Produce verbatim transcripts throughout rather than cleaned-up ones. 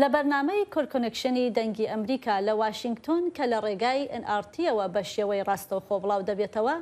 لە بەرنامەی کورکنکشنی دەنگی ئەمریکا لە واشنگتۆن کە لە ڕێگای ئێن ئاڕ تیەوە بە شێوەی ڕاستەوخۆ بڵاو دەبێتەوە.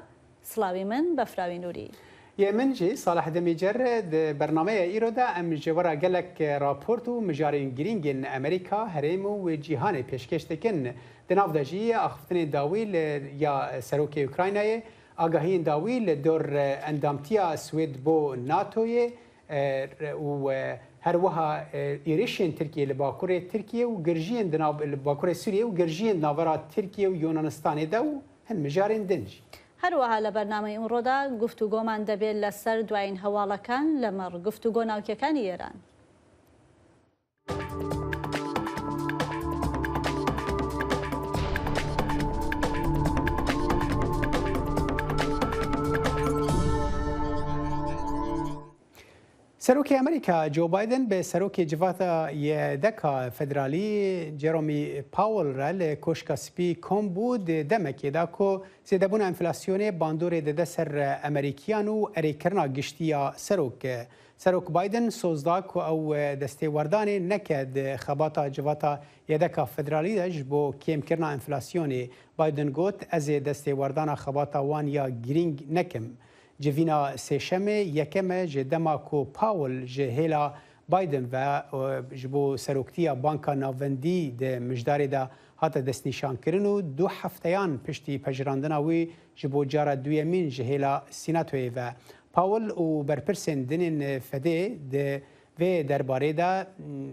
سڵاوی من بەفراوی نوری. Yê min jî Salih Demîcer. Di bernameya îro de em ji we re gelek raport û mijarên girîng yên Amerîka, herêm û cîhanê pêşkêş dikin. Di nav de jî axiftinên dawî li ya serokê Ukraynayê, agahiyên dawî li dor endamtiya Swêd bo NATOyê, e, û, e, her wiha, e, êrişên Tirkiyê li bakurê Tirkiye û girjiyên di nav, li bakurê Sûriyê û girjiyên di navbera Tirkiye û Yunanistanê de û hin mijarên din jî. هەروەها لە بەرنامەی ئمڕۆدا گفتوگۆمان دەبێت لەسەر دوایین هەواڵەکان لەمەڕ گفتوگۆ ناوکیەکانی ئێران. Serokê Amerîka Joe Biden bi serokê Civata Yedeka Federalî Jerome Powell re li Koşka Spî kom bû, di demekê de ku zêdebûna enflasyonê bandorê dide ser Amerîkiyan û erêkirina giştî ya serok. Serok Biden soz da ku ew destêwerdanê neke di xebata Civata Yedeka Federalî de ji bo kêmkirina enflasyonê. Biden got, ez ê destêwerdana xebata wan ya girîng nekim. Civîna Sêşemê yekem e ji dema ku Powell ji hêla Biden ve, e, ji bo seroktiya Banka Navendî di mijdarê de hate destnîşankirin û du hefteyan piştî pejirandina wî ji bo cara duyemîn ji hêla Sînatoyê ve. Powell û berpirsên din ên Fedê di vê derbarê de, m,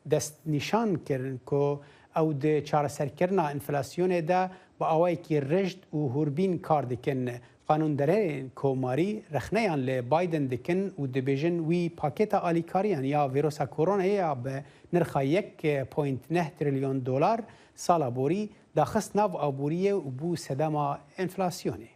destnîşan kirin ku ew di çareserkirina enflasyonê de bi awayekî rijd û hûrbîn kar dikin. Qanûnderên komarî rexneyan li Biden dikin û dibêjin wî pakêta alîkariyan ya vîrusa koronayê ya bi nirxa yek point neh trilyon dolar sala borî daxist nav aboriyê û bû sedema enflasyonê.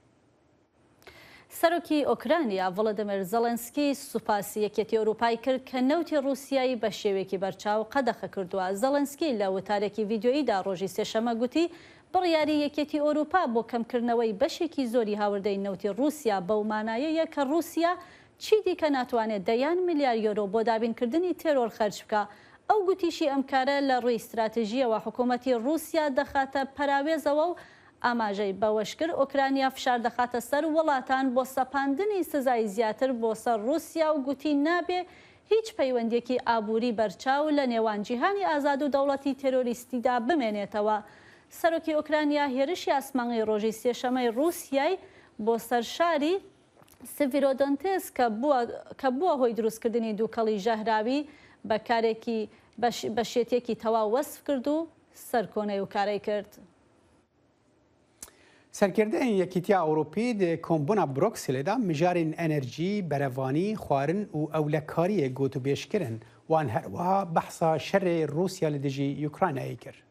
سەرۆکی ئۆکرانیا ڤۆلۆدیمیر زێلێنسکی سوپاسی یەکێتی ئەوروپای کرد کە نەوتی ڕووسیای بە شێوەیەکی بەرچاو قەدەخە کردووە. زێلێنسکی لە وتارێکی ڤیدیۆییدا ڕۆژی سێشەممە گوتی، بڕیاری یەکێتی ئەوروپا بۆ کەمکردنەوەی بەشێکی زۆری هاوردەی نەوتی ڕووسیا بەو مانایەیە کە ڕووسیا چی دیکە ناتوانێت دەیان ملیار یۆرۆ بۆ دابینکردنی تێرۆر خەرج بکا. ئەو گوتیشی ئەم کارە لە ڕووی استراتیژیەوە حکوومەتی ڕووسیا دەخاتە پەراوێزەوە و ئاماژەی بەوەشکرد، ئۆکرانیا فشار دەخاتە سەر وڵاتان بۆ سەپاندنی سزای زیاتر بۆ سەر ڕووسیا و گوتی نابێ هیچ پەیوەندیەکی ئابووری بەرچاو لە نێوان جیهانی ئازاد و دەوڵەتی تێرۆریستیدا بمێنێتەوە. سەرۆکی ئۆکرانیا هێرشی ئاسمانی ڕۆژی سێشەمەی ڕووسیای بۆ سەر شاری سڤیرۆدۆنتسک کە بووە، کە بووە هۆی دروستکردنی دووکەڵی ژەهراوی بە کارێکی بەش-، بە شێتێکی تەواو وەسف کرد و سەرکۆنەی و کارەی کرد. Serkirdeyên Yekîtiya Ewropî di kombûna Brukselê de mijarên enerjî, berevanî, xwarin û ewlekariyê gotûbêj kirin. Wan her wiha behsa şerê Rûsya li dijî Ukraynayê kir.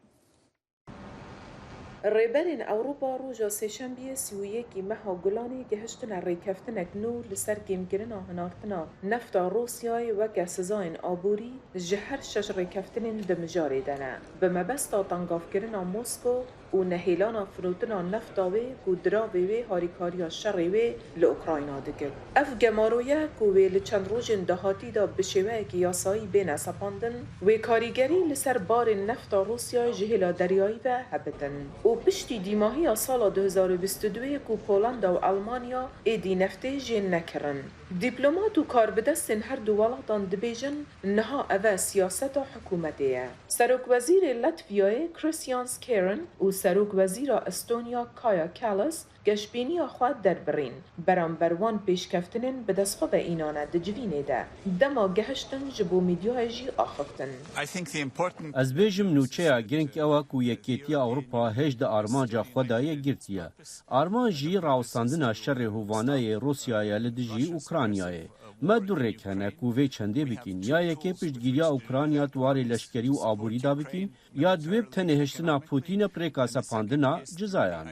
Rêberên Ewropa roja Sêşembiyê sî û yekî meha Gulanê gihiştine rêkeftinek nû li ser kêmkirina hinartina nefta Rûsyayê weke sizayên aborî ji her şeş rêkeftinên di mijarê de ne. Bi mebesta tengavkirina Moskow û nehêlana firotina nefta wê ku diravê wê harîkariya şerê wê li Ukrayna dikir. Ev gemaro ye ku wê li çend rojên dahatî de bi şêweyekî yasayî bêne sepandin, wê karîgerî li ser barên nefta Rûsyayê ji hêla deryayî ve hebitin û piştî dîmahiya sala du hezar û bîst û duyê ku Polanda û Elmanya êdî neftê jê nekirin. Dîplomat û karbidestên her du welatan dibêjin niha ev e siyaseta hikûmetê ye. Serokwezîrê Latviyayê Kristians Keren û Serokwezîra Estonya Kaja Kallas geşbîniya xwe derbirîn. Beramber wan pêşkeftinên bi dest xwe ve înane di civînê de dema gehiştin ji bo mîdyayê jî axiftin. I think the important Ez bêjim nûçeya girîng ew e ku Yekêtiya Ewropa hêj di armanca xwe de yek girtiye. Armanc jî rawestandina şerê hovane yê Rûsyayê li dijî Ukraynayê. Me du rêk hene ku vê çendê bikîn. Ya yekê piştgiriya Ukrayna di warê leşkerî û aborî de bikîn, ya duwê bi tenê hiştina Pûtînê bi rêka sepandina cizayan.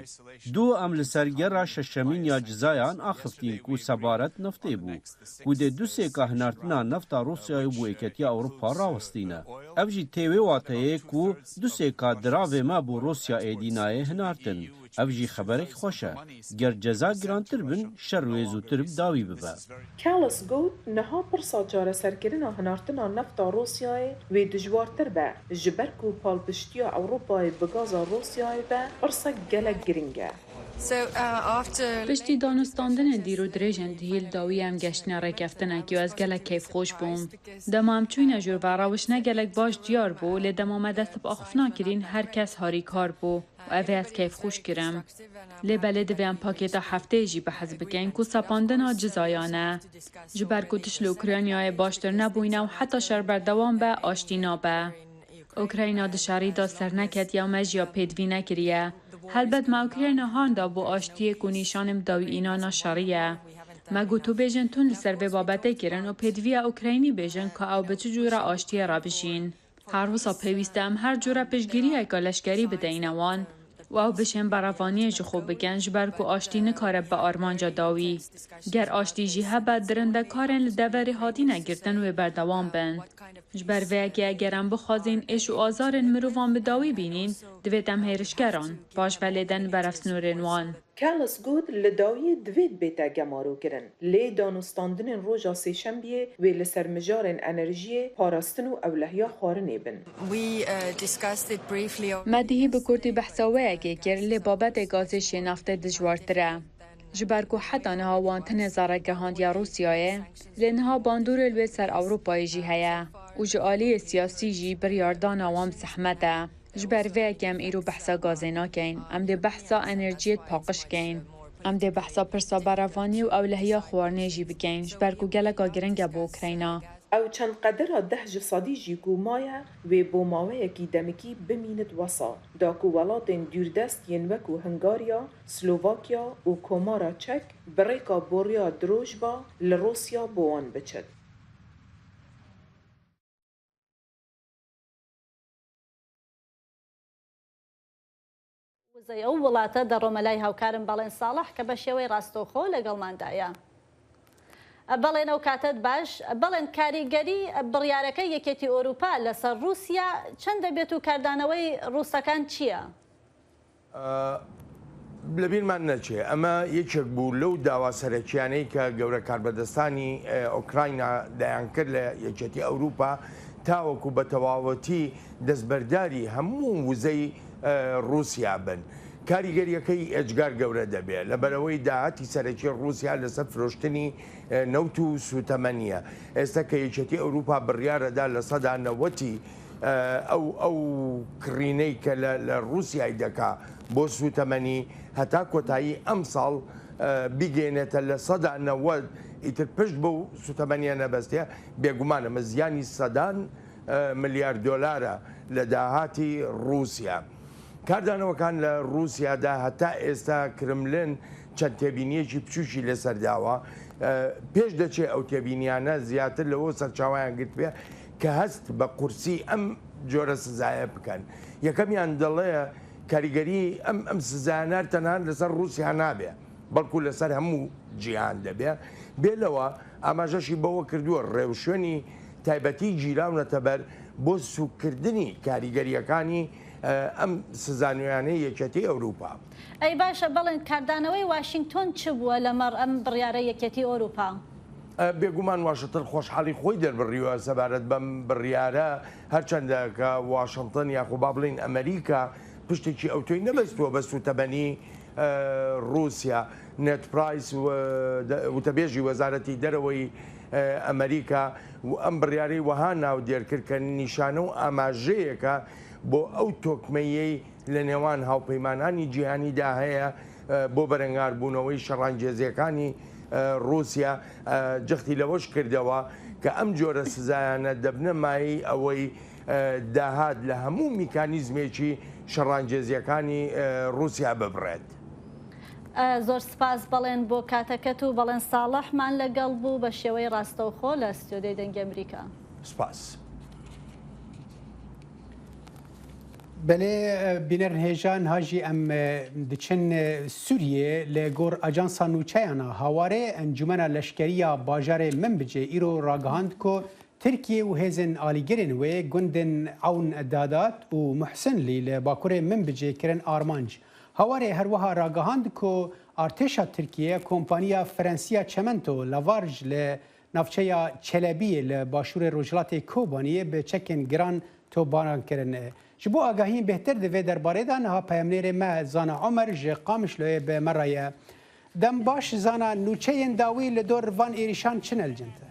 Du, em li ser gera şeşemîn ya cizayan axiftîn ku sebaret neftê bû, ku dê du sêka hinartina nefta Rûsyayê bo Yeketiya Ewropa rawestîne. Ev jî tê wê wateyê ku du sêka diravê me bo Rûsya êdî nayê hinartin. Ev jî xeberek xweş e. Ger ceza girantir bin, şer wê zûtir bi dawî bibe. Kallas got, niha pirsa çareserkirina hinartina nefta Rûsyayê wê dijwartir be, ji ber ku palpiştiya Ewropayê bi gaza Rûsyayê ve pirsek gelek giring e. Piştî danûstandinên dîr û dirêjên dihî li dawî em geştine rêkeftinekî û ez gelek keyfxweş bûm. Dema em çûyne jûr ve rewişt ne gelek baş diyar bû, lê dema me dest bi axiftina kirîn her kes harîkar bû û evê ez keyfxweş kirim. Lê belê divê em pakêta hefteyê jî behs bikeyn ku sepandina cizayan e. Ji ber ku tişt li Ukraynayê baştir nebûyne û heta şer berdewam be, aştî nabe. Ukrayna di şerî de serneketiye û me jî ya pêdivî nekiriye. Helbet me Ukrayna han da bo aştiyê ku nîşanê bi dawî înana şerî ye. Me got û bêjin tund li ser vê babetê kirin û pêdiviya Ukraynî bêjin ka ew bi çi cûre aştiyê re bijîn. Her wisa pêwîst e em her cûre piştgiriyeke leşkerî bideyne wan û ew bişên berevaniyê ji xwe bikin ji ber ku aştî nikare bibe armanca dawî. Ger aştî jî hebe, dirindekarên li deverê hatine girtin wê berdewam bin. Ji ber vê yekê eger em bixwazîn êş û azarên mirovan bi dawî bînîn, divêt em hêrişkeran, paş ve lêdin li ber ev snorên wan. Kallas got, li dawiyê divêt bête gemarokirin, lê danûstandinên roja sêşembiyê wê li ser mijarên enerjiyê, parastin û ewlehiya xwarinê bin. Me dihî bi kurtî behsa wê yekê kir, lê babetê gazê şênaftê dijwartir e. Ji ber ku heta niha wan tenê zere gihandiye Rûsyayê, lê niha bandorê li wê ser Ewropayê jî heye û ji aliyê siyasî jî biryardana wan bi zehmet e. Ji ber vê yekê em îro behsa gazê nakeyn. Em dê behsa enerjiyê paqij keyn. Em dê behsa pirsa berevaniyê û ewlehiya xwarinê jî bikeyn, ji ber ku geleka giring e bo Ukrayna. Ew çend qedera deh ji sedî jî ku maye, wê bo maweyekî demikî bimînit wesa, da ku welatên dûrdest yên wekû Hungarya, Slovakya û Komara Çek bi rêka boriya dirojba li Rûsya bo wan biçit. وزەی ئەو وڵاتە دەڕۆمە لای هاوکارم بەڵێن ساڵح کە بە شێوەی ڕاستەوخۆ لەگەڵماندایە. بەڵێن ئەو کاتەت باش، بەڵێن کاریگەری بڕیارەکەی یەکێتی ئۆروپا لەسەر ڕووسیا چەند دەبێت و کاردانەوەی ڕووسەکان چییە؟ لەبیرمان نەچێ، ئەمە یەکێک بوو لەو داوا سەرەکیانەی کە گەورە کاربەدەستانی ئۆکراینا دەیانکرد لە یەکێتی ئەوروپا، تاوەکو بە تەواوەتی دەستبەرداری هەموو وزەی ڕووسیا بن. کاریگەریەکەی ئێجگار گەورە دەبێ، لەبەرەوەی داهاتی سەرەکی ڕووسیا لەسەر فرۆشتنی نەوت و سوتەمەنیە. ئێستا کە یەکێتی ئەوروپا بڕیارەدا لە سەدا نەوەتی ئەو ئەو کڕینەی کە لە لە ڕووسیای دەکا بۆ سوتەمەنی هەتا کۆتایی ئەم ساڵ بیگەێنێتە لە سەدا نەوەد، ئیتر پشت بەو سوتەمەنیە نەبەستێ، بێگومانە مە زیانی سەدان ملیار دۆلارە لە داهاتی ڕووسیا. کاردانەوەکان لە ڕووسیادا هەتا ئێستا کرملن چەند تێبینیەکی بچووکی لەسەر داوە. پێش دەچێ ئەو تێبینیانە زیاتر لەوە سەرچاوایان گرتبێ کە هەست بە قورسی ئەم جۆرە سزایە بکەن. یەکەمیان دەڵێ کاریگەری ئەم ئەم سزایانە تەنها لەسەر ڕووسیا نابێ، بەڵکو لەسەر هەموو جیهان دەبێ. بێ لەوە ئاماژەشی بەوە کردووە ڕێوشوێنی تایبەتی گیراونەتە بەر بۆ سووککردنی کاریگەرییەکانی ئەم سزانویانەی یەکێتی ئەوروپا. ئەی باشە، بەڵێن کاردانەوەی واشنگتۆن چ بووە لەمەڕ ئەم بڕیارە یەکێتی ئەوروپا؟ بێگومان واشنتن خۆشحاڵی خۆی دەربڕیوە سەبارەت بەم بڕیارە، هەرچەندە کە واشنتن یاخۆ با بڵین ئەمریکا پشتێکی ئەوتۆی نەبەستووە بە سوتەبەنی ڕووسیا. نێت پرایس، وتەبێژی وەزارەتی دەرەوەی ئەمریکا، ئەم بڕیارەی وەها ناودێر کرد کە نیشانە و ئاماژەیەکە بۆ ئەو تۆکمەیەی لە نێوان هاوپەیمانانی جیهانیدا هەیە بۆ بەرەنگاربوونەوەی شەڕانگێزیەکانی ڕووسیا. جەختی لەوەش کردەوە کە ئەم جۆرە سزایانە دەبنە مایەی ئەوەی داهات لە هەموو میکانیزمێکی شەڕانگێزیەکانی ڕووسیا ببڕێت. زۆر سپاس بەڵێن بۆ کاتەکەت و بەڵێن ساڵحمان لەگەڵ بوو بە شێوەی ڕاستەوخۆ لە ستۆدیۆی دەنگی ئەمریکا. سپاس. Belê, bînerên hêja, niha jî em diçin Sûriyê. Li gor Ajansa Nûçeyana Hawarê, Encûmena Leşkerî ya Bajarê Minbicê îro ragihand ku Tirkiye û hêzên alîgirên wê gundên Ewn Dadat û Muhsinlî li bakurê Minbicê kirin armanc. Hawarê her wiha ragihand ku artêşa Tirkiyê kompaniya Frensiya Çemento Lavarj li navçeya Çelebiyê li başûrê rojhilatê Kobaniyê bi çekên giran topbaran kirin. Ji bo agahiyên bêhtir di vê derbarê de niha peyamnêrê me Zana Omer ji Qamişloyê bi me re ye. Dem baş Zana, nûçeyên dawî li dor van êrîşan çi ne li cin te?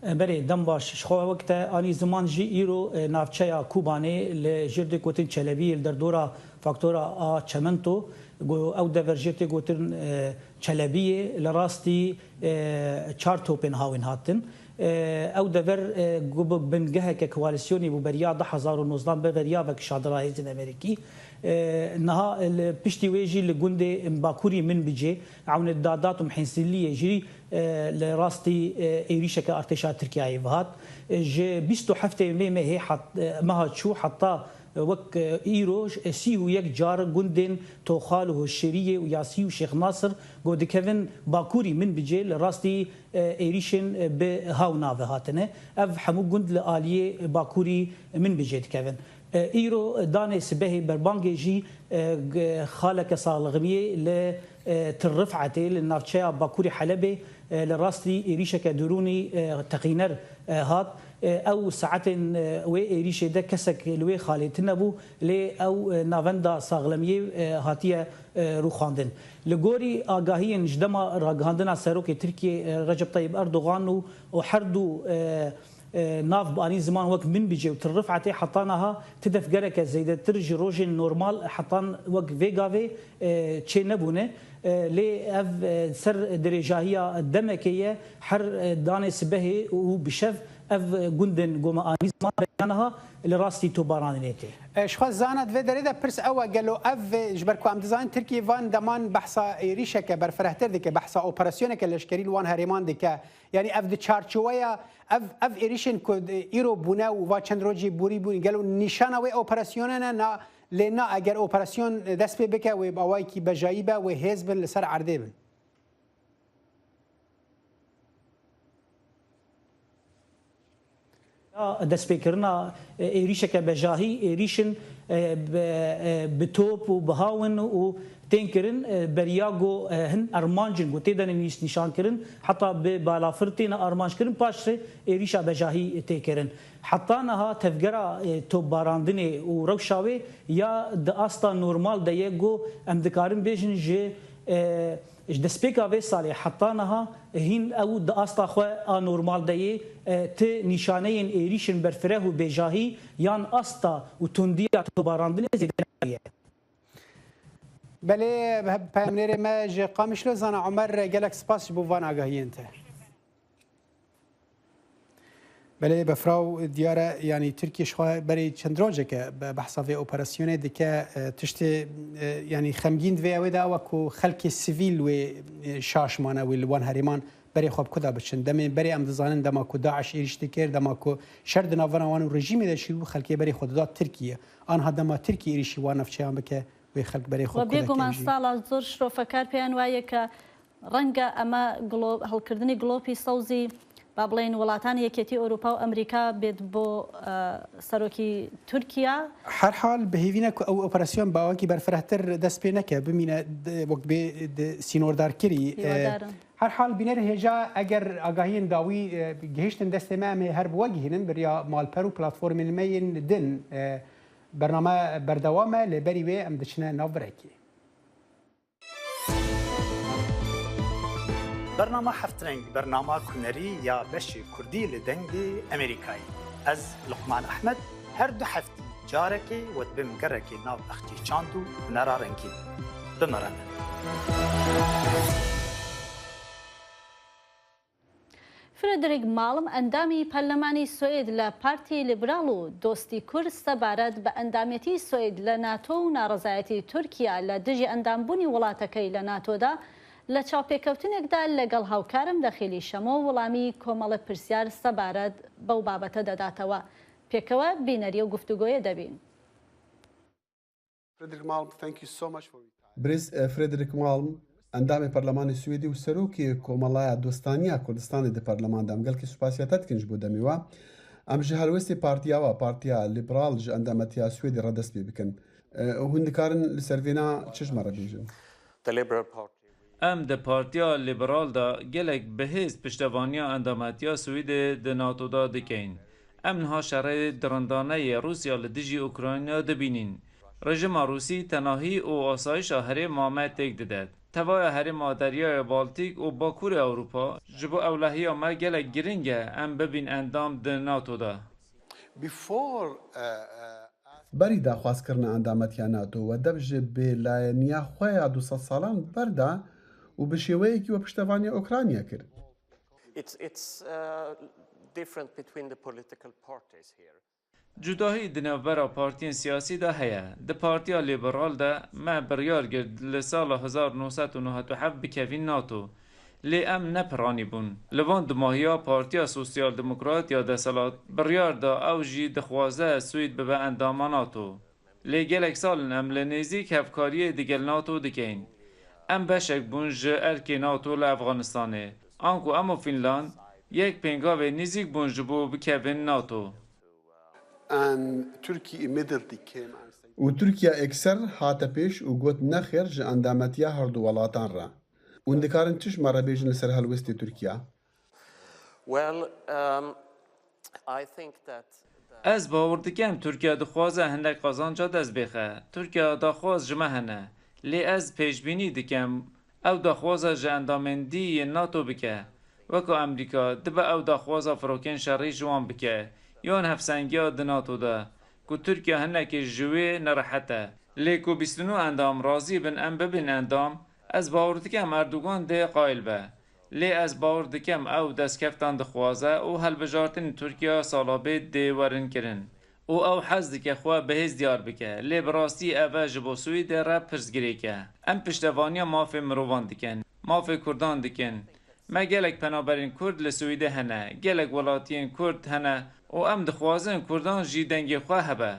E, berê, dem baş. Ji xwe wek te anî ziman jî îro, e, navçeya Kobanê li jêr tê gotin Çelebiyê li derdora faktora a Çemento, ku ew dever jêr tê gotin, e, Çelebiyê, li rastî, e, çar topên hawîn hatin. E, ew dever, e, ku bi bingeheke koalîsyonê bû beriya du hezar û nozdan, bi beriya vekişandina hêzên Amerîkî. E, niha li piştî wê jî li gundê Bakurî Minbicê, Ewnê Dadat û Mihênsîliyê jî, e, li rastî, e, êrîşeke artêşa Tirkiyeyê ve hat. E, ji bîst û heftê vê mehê hat, e, meha çû heta, e, wek, e, îro, e, sî û yek car gundên Toxal û Hişêriyê û Yasî û Şêx Nasir ku dikevin Bakurî Minbicê li rastî, e, êrîşên, e, bi haw nave hatine. Ev hemû gund li aliyê Bakurî Minbicê dikevin. E, îro danê sibehê berbangê jî, e, g-, xaleke saxliximiyê li, e, Til Rifetê li navçeya Bakurê Helebê, e, li rastî êrîşeke dirûnî, e, teqîner, e, hat. E, ew saetên, e, wê êrîşê de kesek li wê xalê tune bû, lê ew, e, navenda saxlemiyê, e, hatiye, e, rûxandin. Li gorî agahiyên ji dema ragihandina Serokê Tirkiyê, e, Recep Tayyip Erdogan û, û her du, e, e, nav bi anî ziman wek Minbicê û Til Rifetê heta niha ti tevgereke zêdetir ji rojên normal hetan wek vê gavê, e, çê nebûne. E, lê ev, e, ser dirêjahiya demekê ye. Her, e, danê sibehê û bi şev ev, e, gundên ku me anî ziman beriya niha li rastî topbaranînê tê. E, ji xwe Zana, di vê derê de pirs ew e, gelo ev, e, ji ber ku em dizanin Tirkiye van deman behsa êrîşeke berfirehtir dike, behsa operasyoneke leşkerî li wan herêman dike. Yanî ev di çarçoweya ev, ev êrîşên ku, e, îro bûne û va çend rojî borî bûn, gelo nîşana wê operasyonê ne? Na, lê na, eger operasyon dest pê bike, wê bi awayekî bejayî be, wê hêz bin, li ser erdê bin. Ya destpêkirina, e, êrîşeke bejahî, êrîşin, e, bi, e, bi top û bi hawin û tên kirin, e, beriya ku, e, hin armancin ku tê de nivîs nîşan kirin, heta bi balafir têne armanc kirin, paşê êrîşa bejahî tê kirin. Heta niha tevgera, e, topbarandinê û rewşa wê ya di asta normal de ye ku em dikarin bêjin ji, e, Ji destpêka vê salê heta niha hîn ew di asta xwe a normal de yê, e, ti nîşaneyên êrîşên berfireh û bêjahî yan asta û tundiya topbarandinê zêde nebûye. Belê, he-, peyamnêrê me ji Qamişlo Zana Omer, gelek spas ji bo van agahiyên te. Belê, befraw diyar e, yanî Tirkiye ji xwe berê çend rojeke be-, behsa vê operasyonê dike, e, tiştê, e, yanî xemgîn di vê ew ê de ew e ku xelkê sivîl wê, e, şaş mane, wê li wan herêman berê xwe bi ku de biçin. Demê berê em dizanin dema ku DAIŞ êrîş dikir, dema ku şer di navbera wan û rejîmê de çêbû, xelkê berê xwe dida Tirkiye. Anha dema Tirkiye êrîşî wan navçeyan bike, wê xelk berê xwe bi ku de kevin jî. Bêguman Sala, zor şirofekar pêyan wayê ke Renge eme glo-, hewlkirdinî glopî sewzî, ba biڵێین وڵاتانی یەکێتی ئەوروپا و ئەمریکا بێت بۆ، ئە، سەرۆکی تورکیا. Her hal bi hêvî ne ku ew operasyon bi awakî berfirehtir dest pê neke, bimîne di, wek bê di sînordarkirî. E, Hîwadarim. Her hal bîner hêja eger agahiyên dawî, e, gihiştin destê me, em ê her bi we gihînin, bi riya malper û platformên me yên din, e, bername berdewam e, lê berî wê em diçine nav virekê. Bernama Heft Reng, bernama hunerî ya beşê kurdî li Dengê Amerîkayê. Ez, Luqman Ehmed, her du heftî carekê we dibim gerekê nav bexçê çand û hunera rengîn. Bi me re ne. Frederick Malm، ئەندامی پەرلەمانی سوئد لە پارتی لیبرال و دۆستی کورد، سەبارەت بە ئەندامێتی سوئد لە ناتۆ و ناڕەزایەتی تورکیا لە دژی ئەندامبوونی وڵاتەکەی لە ناتۆدا، لە چاوپێکەوتنێکدا لەگەڵ هاوکارم دەخیلی شەمۆ وەڵامی کۆمەڵە پرسیار سەبارەت بەو بابەتە دەداتەوە. پێکەوە بینەری ئەو گفتوگۆیە دەبین. Frederick Malm, thank you so much for your time. Birêz, e, Frederick Malm, endamê Perlemanê Swêdê û Serokê Komelaya Dostaniya Kurdistanê di perleman de. Em gelkî spasiya te dikin ji bo demê we. Em ji helwestê partiya we, Partiya Liberal, ji endametiya Swêdê re dest pê bikin. E, hûn dikarin li ser vêna çi ji me re bêjin? The Liberal Party. Em di Partiya Liberal de gelek bi hêz piştevaniya endametiya Swêdê di NATO de dikeyn. Em niha şerê dirindane yê Rûsya li dijî Ukrayna dibînîn. Rejîma Rûsî tenahî û asayişa herêma me têk dide. Tevaya herêma Deryaya Baltîk û Bakurê Ewropa ji bo ewlehiya me gelek giring e em bibîn endam di NATO de. Before, uh, uh, Berî daxwazkirina endametiya NATO, we dev ji bêlayeniya xwe ya du sed salan berda û bi şêweyekî we piştevaniya Ukrayna kir. It's, it's, uh, different between the political parties here. Cudahî di navbera partiyên siyasî de heye. Di Partiya Liberal de me biryar girt li sala hezar neh sed û newed û heft bikevîn NATO. Lê em ne piranî bûn. Li van dumahiya Partiya Sosyal Demokrat ya desthilat biryar da ew jî dixwaze Swêd bibe endama NATO. Lê gelek sal in em li nêzîk hevkariyê digel NATO dikeyn. Em beşek bûn ji erkê NATO li Efxanistanê. Anku em û Fînland yek pêngavê nêzîk bûn ji bo bikevin NATO. And Turkey immediately came and said, û Tirkiye ekser hate pêş û got nexêr ji endametiya her du welatan re. Hûn dikarin çi ji me re bêjin li ser helwestê Tirkiye? Well, um, I think that the Ez bawer dikim Tirkiye dixwaze hinek qazanca dest bêxe. Tirkiye daxwaz ji me hene. Lê ez pêşbînî dikim ew daxwaza ji endamên dî yên NATO bike. Weka Amerîka, dibe ew daxwaza firokên şerî ji wan bike, yan hevsengiya di NATO de, ku Tirkiye hinekê ji wê nerehet e. Lê ku bîst û neh endam razî bin em bibin endam, ez bawer dikim Erdogan dê qayil be. Lê ez bawer dikim ew destkeftan dixwaze û hilbijartinên Tirkiye salabêt dê werin kirin. Û ew hez dike xwe bihêz diyar bike. Lê bi rastî ev e ji bo Swêdê re pirsgirêk e. Em piştevaniya mafê mirovan dikin, mafê Kurdan dikin. Me gelek penaberên Kurd li Swêdê hene, gelek welatiyên Kurd hene û em dixwazin Kurdan jî dengê xwe hebe.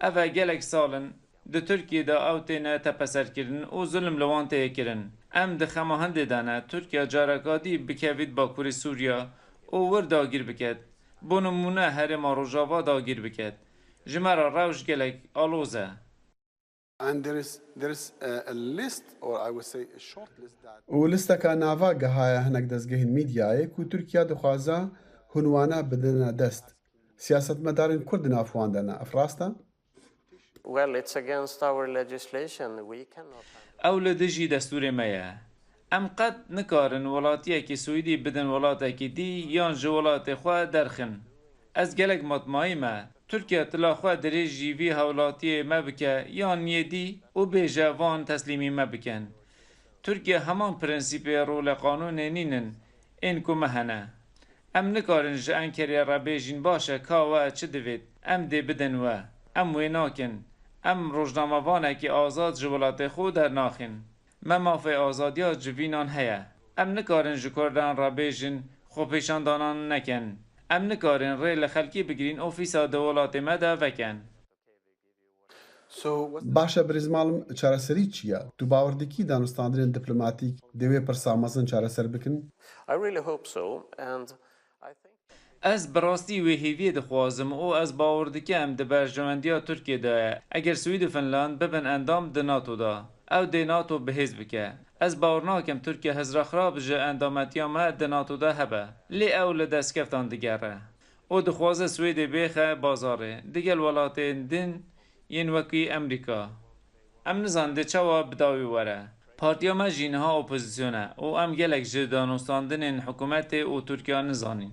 Ev e gelek sal in di Tirkiyê de ew têne tepeserkirin û zulm li wan tê kirin. Em di xema hindê de ne Tirkiye careka dî bikevît Bakurê Sûriya û wir dagîr biket. Bo nimûne herêma Rojava dagîr biket. Ji me re rewş gelek aloz e. And there is, there is a, a list, or I would say a short list that Û listeka nava gihaye hinek dezgehên mîdyayê ku Tirkiye dixwaze hûn wane bidine dest. Siyasetmedarên Kurd di nav wan de ne. Ev rast e? Well, it's against our legislation. We cannot Ew li dijî destûrê me ye. Em qet nikarin welatiyekî Swêdî bidin welatekî dî yan ji welatê xwe derxin. Ez gelek matmayî me. Tirkiye tila xwe dirêjî vî hewlatiyê me bike yan yê dî û bêje van teslîmî me bikin. Tirkiye heman prensîpê rolê qanûnê nînin ên ku me hene. Em nikarin ji Enkerê re bêjin baş e ka we çi divêt, em dê bidin we. Em wê nakin. Em rojnamevanekî azad ji welatê xwe dernaxin. Me mafê azadiya civînan heye. Em nikarin ji Kurdan re bêjin xwepêşandanan nekin. Em nikarin rê li xelkê bigirîn ofîsa di welatê me de vekin. So what Baş e birêz malim, çareserî çi ye? Tu bawer dikî danûstandinên diplomatîk dê wê pirsa mezin çareser bikin? I really hope so, and I think Ez bi rastî wê hêviyê dixwazim û ez bawer dikim di berjewendiya Tirkiyê de ye. Eger Swêd û Finland bibin endam di NATO de, ew dê NATO bihêz bike. Ez bawer nakim Tirkiye hizra xirab ji endametiya me di NATO de hebe. Lê ew li destkeftan digere. û dixwaze Swêdê bêxe bazarê digel welatên din yên wekî Amerîka. Em nizanin dê çawa bi dawî were. Partiya me jî niha opozîsyon e û em gelek ji danûstandinên hikûmetê û Tirkiya nizanîn.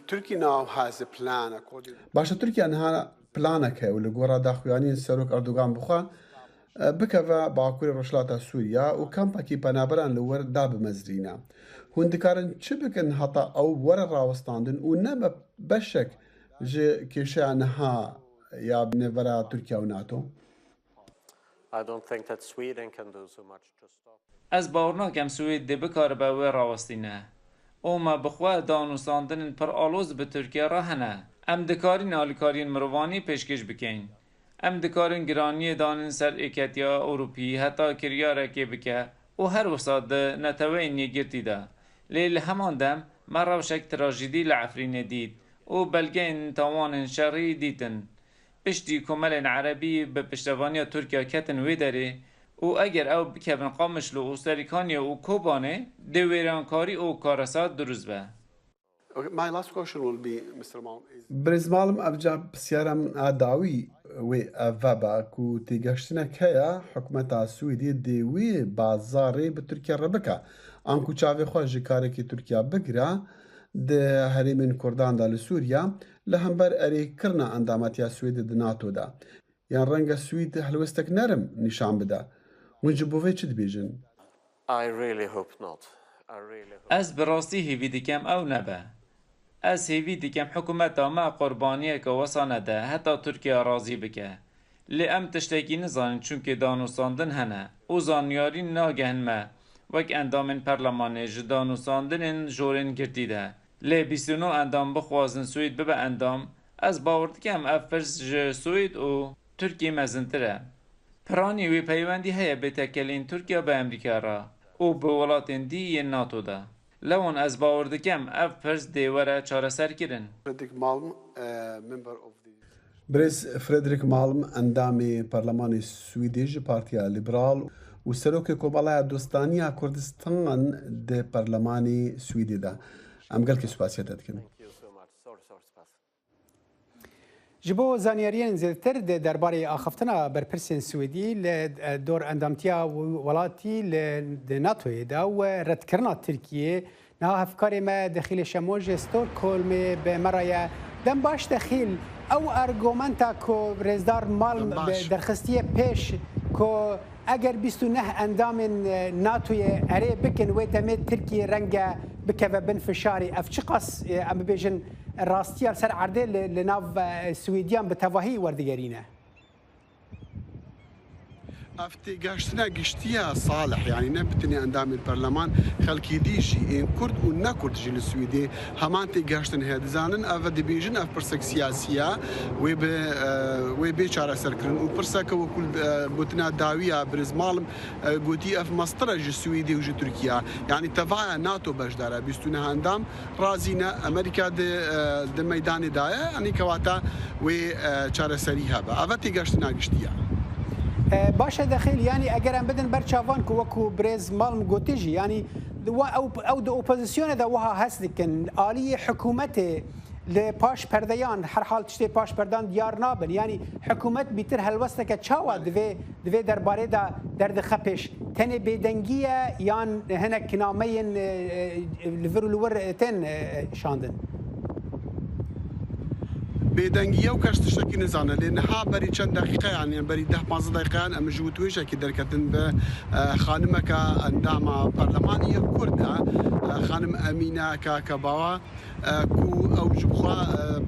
Turkey now has a plan according Baş e, Tirkiye niha planek heye û li gora daxuyaniyên Serok Erdogan bixwe, e, bikeve Bakurê Rojhilata Sûriya û kampekî penaberan li wir dabimezirîne. Hûn dikarin çi bikin heta ew were rawestandin û nebe beşek ji kêşeya niha ya nêvera Tirkiye û NATO? I don't think that Sweden can do so much to stop. Ez bawer nakim Swêd dê bikaribe wê rawestîne. Û me bi xwe danûstandinên pir aloz bi Tirkiye re hene. Em dikarîn alîkariyên mirovanî pêşkêş bikeyn. Em dikarin giraniyê danin ser êketiya Ewropî heta kiryarekê bike û her wisa di neteweyên yekgirtî de. Lê li heman dem me rewşek trajîdî li Efrînê dît û belgeyên tawanên şerî dîtin. Piştî komelên erebî bi piştevaniya Tirkiye ketin wê derê û eger ew bikevin Qamişlo û Serîkaniyê û Kobanê, dê wêrankarî û karesat dirust be. Birêz Malim, ev ca pisyara min a dawî wê ev veba ku têgeştinek heye, hikûmeta Swêdê dê wê bazarê bi Tirkiye re bike, anku çavê xwe ji karekî Tirkiye bigire, di herêmên Kurdan de li Sûriye, li hember erêkirina endametiya Swêdê di NATO de. Yan renge Swîd helwestek nerm nîşan bide. Hûn ji bo vê çi dibêjin? I really hope not. I really hope. Ez bi rastî hêvî dikem ew nebe. Ez hêvî dikem hikûmeta me qurbaniyeke wisa nede heta Tirkiye razî bike. Lê em tiştekî nizanin çunkê danûstandin hene û zanyarî nagehin me wek endamên perlemanê ji danûstandinên jorên girtî de. Lê bîst û neh endam bixwazin Swêd bibe endam, ez bawer dikim ev pirs ji Swêd û Tirkiyê mezintir e. Piranî wê peywendî heye bê tekelîn Tirkiye bi Amerîka re û bi welatên dî yên NATO de. Lewon ez bawer dikim ev pirs dê were çareserkirin. Fredrik Malm, eh, member of the Birêz Fredrik Malm, endamê Perlemanê Swîdê ji Partiya Liberal û Serokê Komelaya Dostaniya Kurdistan di Perlemanê Swîdê de. Em gelkî spasiya te dikin. Ji bo zanyariyên zêdetir di derbarê axiftina berpirsên Swêdî li dor endamtiya welatî li di NATOyê de û redkirina Tirkiyê, niha hevkarê me Dexîlê Şemo ji Stockholmê bi me re ye. Dem baş Dexîl, ew argumenta ku rêzdar Malm derxistiye pêş ku eger bîst û neh endamên NATOyê erê bikin, wê demê Tirkiye renge bikeve bin fişarî. Ev çiqas, em bibêjin, rastiya li ser erdê li, li nav, e, Swêdiyan bi tevahî werdigerîne. Ev têgeştine giştî ye Salih, yanî ne bi tenê endamên perleman, xelkî dî jî, ên Kurd û ne Kurd jî li Swêdê heman têgeştin heye. Dizanin ev dibêjin ev pirsek siyasî ye, wê bi, e, wê bê çareserkirin û pirseke wekû, e, gotina dawî ya birêz Malm, e, gotî ev mestir e ji Swêdê û ji Tirkiye. Yanî tevaya NATO beşdar e, bîst û neh endam razî ne, Amerîka di, e, di meydanê de ye, yanî kewata wê, e, çareserî hebe. Ev e têgeştina giştî ye. E, baş e Dexîl, yanî eger em bidin ber çavan ku wekû birêz Malm gotî jî, yanî di wa-, ew, ew di opozisyonê de wiha hest dikin, aliyê hikûmetê li paş perdeyan, herhal tiştê paş perdeyan diyar nabin. Yanî hikûmet bîtir helwesteke çawa divê, divê derbarê de derdixe pêş? Tenê bêdengî ye yan hinek nameyên, e, e, li vir û li wir tên, e, şandin? Bêdengî ye û kes tiştekî nizane. Lê niha berî çend deqîqeyan, yan berî deh panzdeh deqîqeyan em ji witwêjekî derketin bi, e, xanimeke endama perlemanî yê Kurd e, e, xanim Emîne Kakebawa, e, ku ew ji xwe,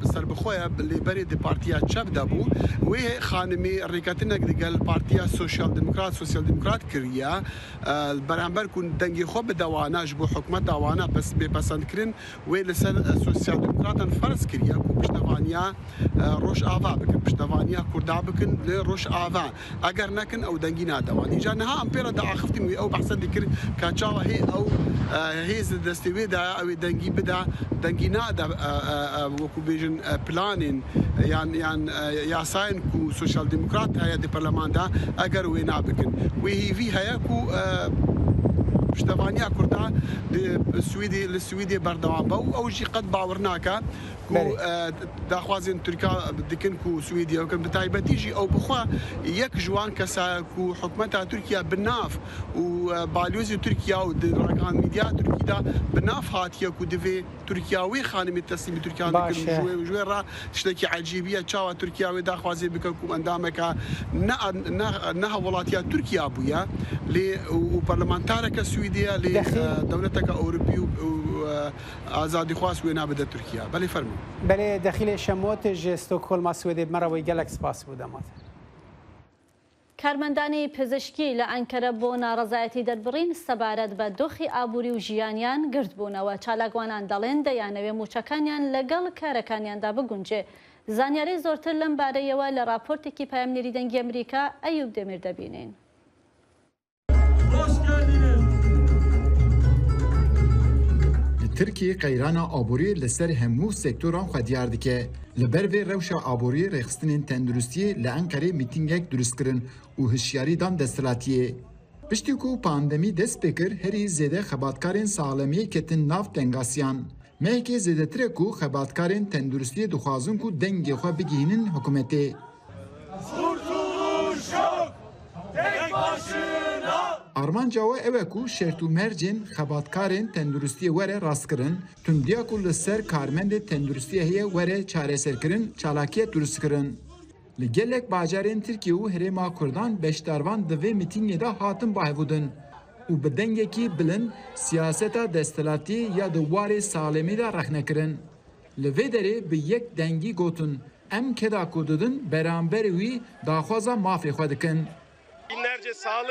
e, serbixwe ye, lê berê di partiya çep de bû. Wê xanimê rêketinek digel Partiya Sosyal Demokrat, Sosyal Demokrat kiriye. E, beramber ku dengê xwe bide wana, ji bo hikûmeta wana pes-, bê pesendkirin, wê li ser, e, Sosyal Demokratan ferz kiriye ku piştevaniya, e, Rojava bikin, piştevaniya Kurda bikin li Rojava. Eger nekin, ew dengî nade wan. Îca niha em pê re diaxiftin wê ew behse dikir ka çawa hê ew, e, hêz di destê wê de ye, ew ê dengî bide, dengî nade, e, e, e, wekû bêjin, e, planên, e, yan, yan, e, yasayên ku Sosyal Demokrat heye di perleman de, eger wê nabikin. Wê hêvî heye ku, e, piştevaniya Kurda di Swêdê, li Swêdê berdewam be û ew jî qet bawer nake ku, Belê. e, daxwazên Tirka dikin ku Swêdiya bikin. Bi taybetî jî ew bi xwe yek ji wan kesa ku hikûmeta Tirkiye bi nav û, e, balyozê Tirkiye û di ragihan medya Tirkî de bi nav hatiye ku divê Tirkiye wê xanimê teslîmî Tirkiyan dikin. Baş e. Ji wê, ji wê re tiştekî ecêbî ye. Çawa Tirkiye wê daxwazê bike ku endameke ne, ne, ne hevwelatiya Tirkiye bûye, lê û, û parlamentareke Swêdê ye, lê, Dexî. e, dewleteke Ewropî û, û, e, azadîxwaz wê nabide Tirkiye. Belê fermo. Belê, Dexîlê Şemot ji Stockholma Swêdê bi me re wê gelek spas bû, dema te. کارمەندانی پزیشکی لە ئەنکەرە بۆ ناڕەزایەتی دەربڕین سەبارەت بە دۆخی ئابووری و ژیانیان گردبوونەوە. چالاکوانان دەڵێن دەیانەوێ مووچەکانیان لەگەڵ کارەکانیاندا بگونجێ. Zanyarê zortir lem bareyê we li raportekî peyamnêrî Dengê Amerîka Eyûb Demîr de bînin. Li Tirkiyê qeyrana aboriyê li ser hemû sektoran xwe diyar dike. Li ber vê rewşa aboriyê rêxistinên tenduristiyê li Enqerê mîtîngek dirust kirin û hişyarî dan desthilatiyê. Piştî ku pandemî dest pê kir, herî zêde xebatkarên saxlemiyê ketin nav tengasiyan. Mehekê zêdetir e ku xebatkarên tenduristiyê dixwazin ku dengê xwe bigihînin hikûmetê. Armanca we ew e ku şert û mercên xebatkarên tenduristiyê were rastkirin, tundiya ku li ser karmendê tenduristiyê heye were çareserkirin, çalakiyek dirustkirin. Li gelek bajarên Tirkiye û Herêma Kurdan beşdarvan di vê mîtîngê de hatin bahevûdin û bi dengekî bilind siyaseta desthilatî ya di warê saxlemî de rexne kirin. Li vê derê bi yek dengî gotin, Em keda ku didin beramberî wî daxwaza mafê xwe dikin.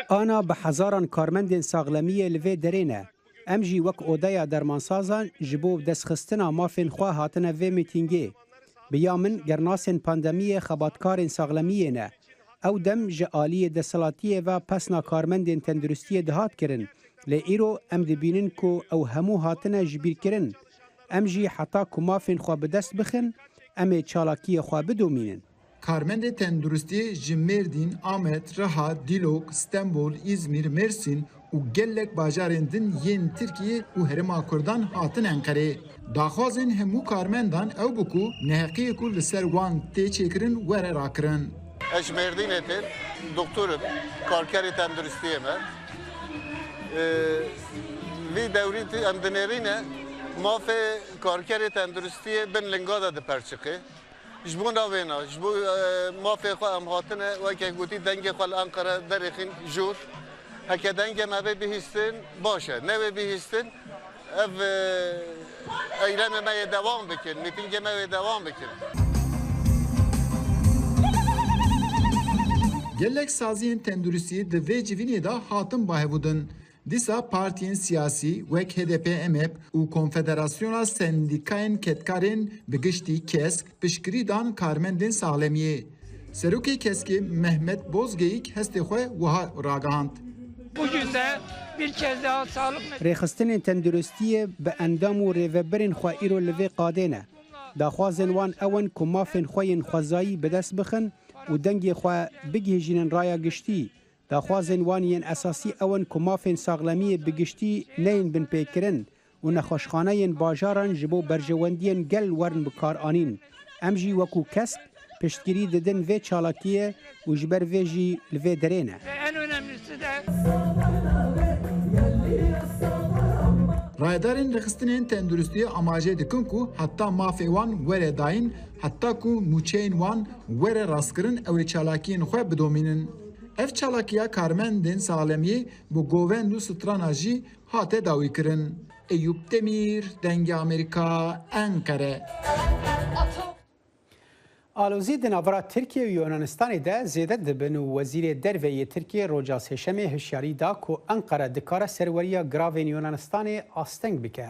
Ana bi hezaran karmendên saxlemiyê li vê derê ne. Em jî wek odeya dermansazan ji bo destxistina mafên xwe hatine vê mîtîngê. Bi ya min gernasên pandemiyê xebatkarên saxlemiyê ne. Ew dem ji aliyê desthilatiyê ve pesna karmendên tenduristiyê dihat kirin. Lê îro em dibînin ku ew hemû hatine jibîrkirin. Em jî heta ku mafên xwe bi dest bixin, em ê çalakiyê xwe bidomînin. Karmendê tenduristiyê ji Mêrdîn, Amed, Riha, Dîlok, Stenbol, Îzmîr, Mêrsîn û gelek bajarên din yên Tirkiyê û Herêma Kurdan hatin Enqerê. Daxwazên hemû karmendan ew bû ku neheqiyê ku li ser wan tê çêkirin were rakirin. Ez ji Mêrdînê têm, doktor im, karkerê tenduristiyê me. Ee, Vî dewrî em dinêrîne mafê karkerê tenduristiyê bin linga de diperçiqê. Ji bo navêna, ji bo e, mafê xwe em hatine, weke gotî dengê xwe li Enqere derêxîn jor. Heke dengê me bê bihîstin, baş e. Newê bihîstin, ev e, eylemê me yê dewam bikin, mîtingê me wê dewam bikin. Gelek saziyên tenduristî di vê civînê de hatin bahevûdin. Dîsa partiyên siyasî wek H D P, M H P û Konfederasyona Sendîkayên Kedkarên bi giştî, KESK, piştgirî dan karmendên saxlemiyê. Serokê KESKê Mehmet Bozgeyik hestê xwe wiha ragihand. Bugün de bir kez daha sağlık Rêxistinên tenduristiyê bi endam û rêvebirên xwe îro li vê qadê ne. Daxwazên wan ew in ku mafên xwe yên xwezayî bi dest bixin û dengê xwe bigihîjînin raya giştî. Daxwazên wan yên esasî ew in ku mafên saxlemiyê bi giştî neyên binpêkirin û nexweşxaneyên bajaran ji bo berjewendiyên gel werin bikaranîn. Em jî wekû KESK piştgirî didin vê çalakiyê û ji ber vê jî li vê derê ne. Ve en önemlisi de Rayedarên rêxistinên tenduristiyê amaje dikin ku heta mafê wan were dayîn, heta ku mûçeyên wan were rastkirin, ew ê çalakiyên xwe bidomînin. Ev çalakiya karmendên saxlemiyê bi govend û strana jî hate dawîkirin. Eyûp Demîr, Dengê Amerîka, Enqere. Alozî di navbera Tirkiye û Yunanistanê de zêde dibin û Wezîrê Derve yê Tirkiye roja Sêşemê hişyarî da ku Enqere dikare serweriya giravên Yunanistanê asteng bike.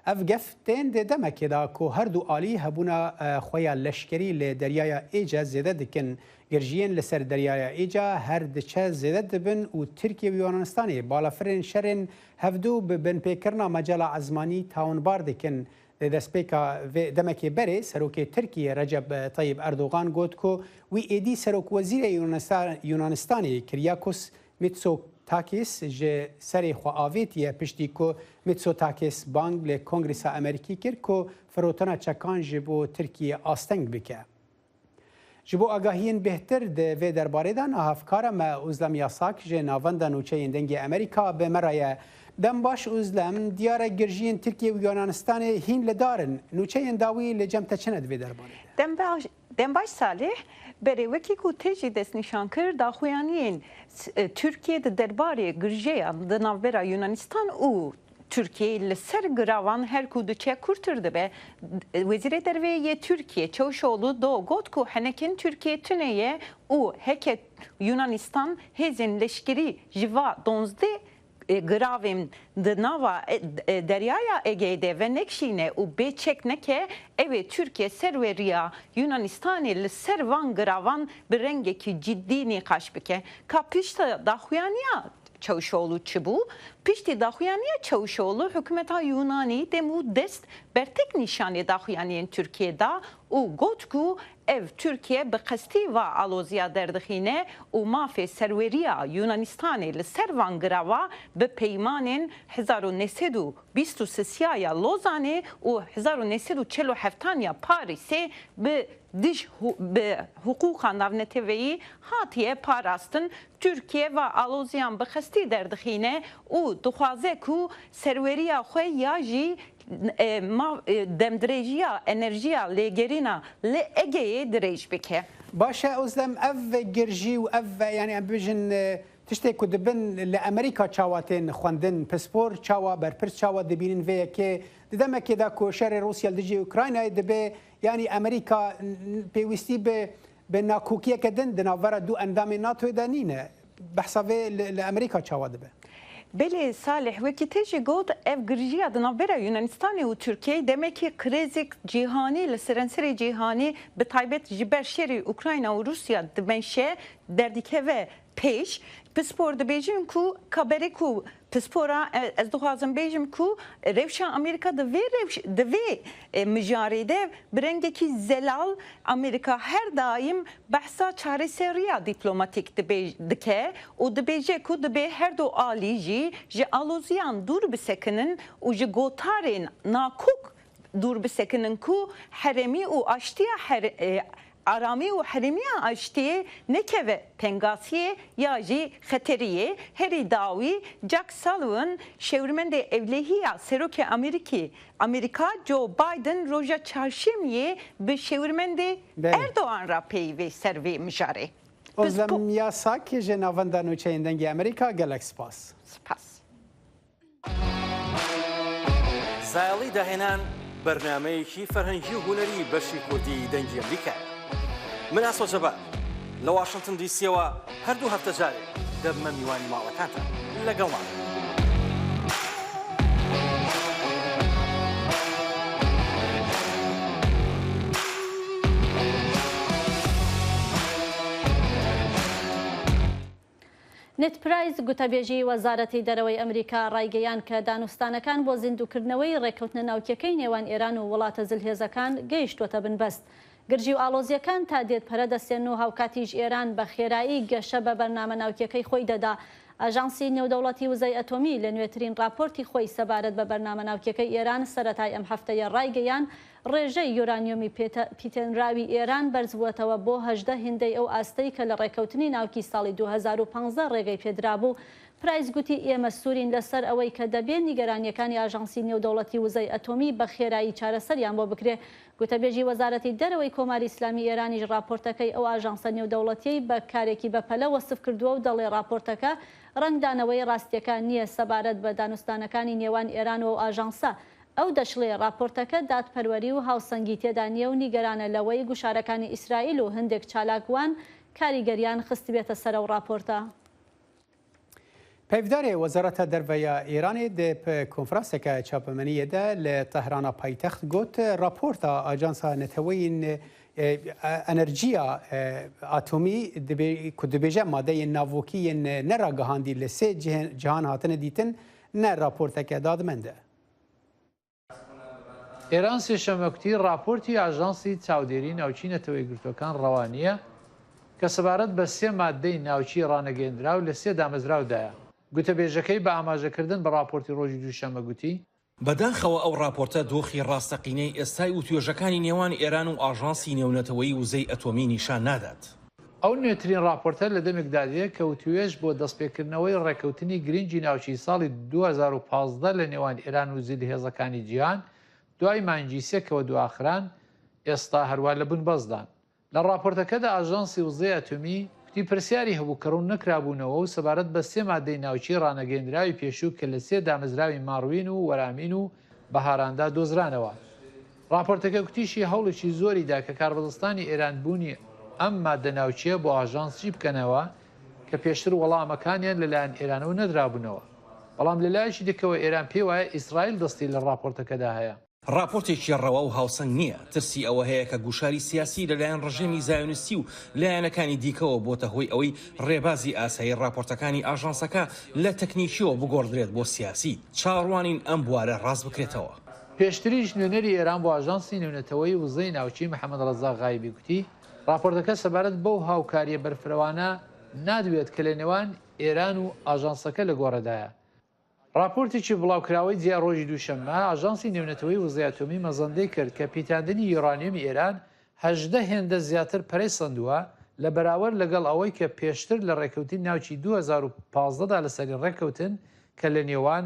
Ev gef tên di demekê de ku her du alî hebûna e, xwe ya leşkerî li Deryaya Êce zêde dikin. Girjiyên li ser Deryaya Êce her diçe zêde dibin û Tirkiye û Yunanistanê balafirên şerên hevdu bi binpêkirina mecala ezmanî tawanbar dikin. Di destpêka vê demekê berê Serokê Tirkiyê Recep Tayyip Erdogan got ku wî êdî Serokwezîrê Yunanista- Yunanistanê Kyriakos Mitsotakis ji serê xwe avêtiye piştî ku Mitsotakis bang li Kongresa Amerîkî kir ku firotina çekan ji bo Tirkiyê asteng bike. Ji bo agahiyên bêhtir di vê derbarê de niha hevkara me Ozlem Yasak ji Navenda Nûçeyên Dengê Amerîka bi me re ye. Dem baş Ozlem, diyar e girjiyên Tirkiye û Yunanistanê hîn li dar in. Nûçeyên dawî li cem te çi ne di vê derbarê de? Dem baş, dem baş Salih, berê wekî ku te jî destnîşan kir, daxuyaniyên, e, Tirkiye di derbarê girjeyan di navbera Yunanistan û Tirkiyeyê li ser giravan her ku diçe kûrtir dibe. Wezîrê Derve yê Tirkiyê Çavuşoğlu do got ku henekên Tirkiyê tune ye û heke Yunanistan hêzên leşkerî ji va donzdeh e, giravên di nava, e, e, Deryaya Egeyê de venekşîne û bê çek neke, ew ê Tirkiye serweriya Yunanistanê li ser van giravan bi rengekî cidî nîqaş bike. Ka pişta daxuyaniya Çavuşoğlu çi bû? Piştî daxuyaniya Çavuşoğlu, hikûmeta Yunanî dem û dest bertek nîşanê daxuyaniyên Tirkiyê da û got ku ev Tirkiye bi qestî va aloziya derdixîne û mafê serweriya Yunanistanê li ser van girava bi peymanên hezar û neh sed û bîst û sisiya ya Lozanê û hezar û neh sed û çel û heftan ya Parîsê bi dij hu-, bi hiqûqa navneteweyî hatiye parastin. Tirkiye va aloziyan bi qestî derdixîne û dixwaze ku serweriya xwe ya jî, e, ma-, e, demdirêjiya enerjiya lêgerîna li Egeyê dirêj bike. Baş e, Ozlem, ev girjî û ev, yanî em bibêjin, e, tiştê ku dibin li Amerîka çawa tên xwendin, pispor çawa, berpirs çawa dibînin vê yekê? Di demekê de ku şerê Rûsya li dijî Ukraynayê dibe, yanî Amerîka n-, n-, pêwîstî bi, bi nakokiyeke din di navbera du endamên NATOyê de nîne. Behsa vê li, li Amerîka çawa dibe? Belê Salih, wekî te jî got, ev girjiya di navbera Yunanistanê û Tirkiyeyê demekî krêzek cîhanî li seranserê cîhanê, bi taybet ji ber şerê Ukrayna û Rûsya dimeşe, derdikeve pêş. Pispor dibêjin ku ka berê ku pispora, e, ez dixwazim bêjim ku rewşa Amerîka di vê rewş-, di vê, e, mijarê de bi rengekî zelal Amerîka her daîm behsa çareseriya dîplomatîk dibê-, dike û dibêje ku dibê her du alî jî ji aloziyan dûr bisekinin û ji gotarên nakok dûr bisekinin ku herêmî û aştiya her-, e, aramî û herêmiya aştiyê nekeve tengasiyê ya jî xeteriyê. Herî dawî Jack Sullivan, şêwirmendê ewlehiya Serokê Amerîkî, Amerîka Joe Biden roja çarşemiyê bi şêwirmendê Belê. Erdogan re peyivê ser vê mijarê. Ozlem Yasak ji Navenda Nûçeyên Dengê Amerîka, gelek spas. Spas. زایەڵی داهێنان بەرنامەیەکی فەرهەنگی و هونەری بەشی کوردی دەنگی ئەمریکایە. من ئاسۆ جەبار لە واشنتن دیسیەوە هەردوو هەفتە جارێک دەبمە میوانی ماڵەکانتان. لەگەڵمان. نێد پرایس، گوتەبێژی وەزارەتی دەرەوەی ئەمریکا، ڕایگەیاند کە دانوستانەکان بۆ زیندووکردنەوەی ڕێککەوتنە ناوکیەکەی نێوان ئێران و وڵاتە زلهێزەکان گەیشتووەتە بنبەست. گرژی و ئاڵۆزیەکان تا دێت پەرە دەستێن و هاوکاتیش ئێران بە خێرایی گەشە بە بەرنامە ناوکیەکەی خۆی دەدا. ئاژانسی نێودەوڵەتی وزەی ئەتۆمی لە نوێترین راپۆرتی خۆی سەبارەت بە بەرنامە ناوکیەکەی ئێران سەرەتای ئەم هەفتەیە ڕایگەیاند، ڕێژەی یۆرانیۆمی پێتە-، پیتێنراوی ئێران بەرزبووەتەوە بۆ هەژدە هیندەی ئەو ئاستەی کە لە ڕێککەوتنی ناوکی ساڵی دوو هەزار و پازدە ڕێگەی پێدرابوو. پرایس گوتی، ئێمە سوورین لەسەر ئەوەی کە دەبێ نیگەرانیەکانی ئاژانسی نێودەوڵەتی وزەی ئەتۆمی بە خێرایی چارەسەریان بۆ بکرێ. گوتەبێژی وەزارەتی دەرەوەی کۆماری ئیسلامی ئێرانیش راپۆرتەکەی ئەو ئاژانسە نێودەوڵەتیەی بە کارێکی بەپەلە وەسف کردووە و دەڵێ، راپۆرتەکە ڕەنگدانەوەی ڕاستیەکان نییە سەبارەت بە دانوستانەکانی نێوان ئێران و ئەو ئاژانسە. ئەو دەشڵێ، راپۆرتەکە دادپەروەری و هاوسەنگی تێدا نییە و نیگەرانە لەوەی گوشارەکانی ئیسرائیل و هەندێک چالاکوان کاریگەریان خستبێتە سەر ئەو راپۆرتە. Peyvdarê Wezareta Derve ya Îranê di p-, konferanseke çapemeniyê de li Tehrana paytext got, raporta Ajansa Neteweyên, e, e, Enerjiya, e, Atomî dibê-, ku dibêje madeyên navokî yên neragihandî li sê cih-, cihan hatine dîtin, ne raporteke dadmend e. ئێران سێشەممە کوتی، راپۆرتی ئاژانسی چاودێری ناوکی نەتەوە یەکگرتووەکان ڕەوا نییە کە سەبارەت بە سێ مادەی ناوکی ڕانەگەیەندراو لە سێ دامەزراودایە. گوتەبێژەکەی بە ئاماژەکردن بە راپۆرتی ڕۆژی دووشەممە گوتی، بەداخەوە ئەو راپۆرتە دۆخی ڕاستەقینەی ئێستای وتوێژەکانی نێوان ئێران و ئاژانسی نێونەتەوەیی وزەی ئەتۆمی نیشان نادات. ئەو نوێترین راپۆرتە لە دەمێکدا دێ کە وتوێژ بۆ دەستپێکردنەوەی ڕێککەوتنی گرنگی ناوچەی ساڵی دوو هەزار و پازدە لە نێوان ئێران و زیلهێزەکانی جیهان دوای مانگی سێ کە وەدواخران، ئێستا هەروە لە بنبەستدان. لە راپۆرتەکەدا ئاژانسی وزەی ئەتۆمی کوتی پرسیاری هەبوو کە ڕوون نەکرابوونەوە و سەبارەت بە سێ مادەی ناوچەی ڕانەگەیەندراوی پێشوو کە لە سێ دامەزراوی ماڕوین و وەرامین و بەهاراندا دۆزرانەوە. راپۆرتەکە کوتیشی هەوڵێکی زۆری دا کە کاربەدەستانی ئێران بوونی ئەم مادە ناوچەیە بۆ ئاژانس جی بکەنەوە کە پێشتر وەڵامەکانیان لەلایەن ئێرانەوە نەدرابوونەوە. بەڵام لە لایەکی دیکەوە ئێران پێی وایە ئیسرائیل دەستی لە راپۆرتەکەدا هەیە. راپۆرتێکی ڕەوا و هاوسەنگ نییە. ترسی ئەوە هەیە کە گوشاری سیاسی لەلایەن ڕژێمی زایۆنیستی و لایەنەکانی دیکەوە بۆتە هۆی ئەوەی ڕێبازی ئاسایی ڕاپۆرتەکانی ئاژانسەکە لە تەکنیکیەوە بگۆڕدرێت بۆ سیاسی. چاوەڕوانین ئەم بوارە ڕاست بکرێتەوە. پێشتریش نوێنەری ئێران بۆ ئاژانسی نێونەتەوەی وزەی ناوچەی محەممەد ڕەزا غایبی گوتی، راپۆرتەکە سەبارەت بەو هاوکاریە بەرفرەوانە نادوێت کە لە نێوان ئێران و ئاژانسەکە لە گۆڕێدایە. راپۆرتێکی بڵاوکراوەی جیا ڕۆژی دووشەممە، ئاژانسی نێونەتەوەی وزەی ئەتۆمی مەزەندەی کرد کە پیتاندنی یۆرانیۆمی ئێران هەژدە هێندە زیاتر پەرەی سەندووە لە بەراوەر لەگەڵ ئەوەی کە پێشتر لە ڕێکەوتنی ناوکی دوو هەزار و پازدە دا لەسەری ڕێککەوتن کە لە نێوان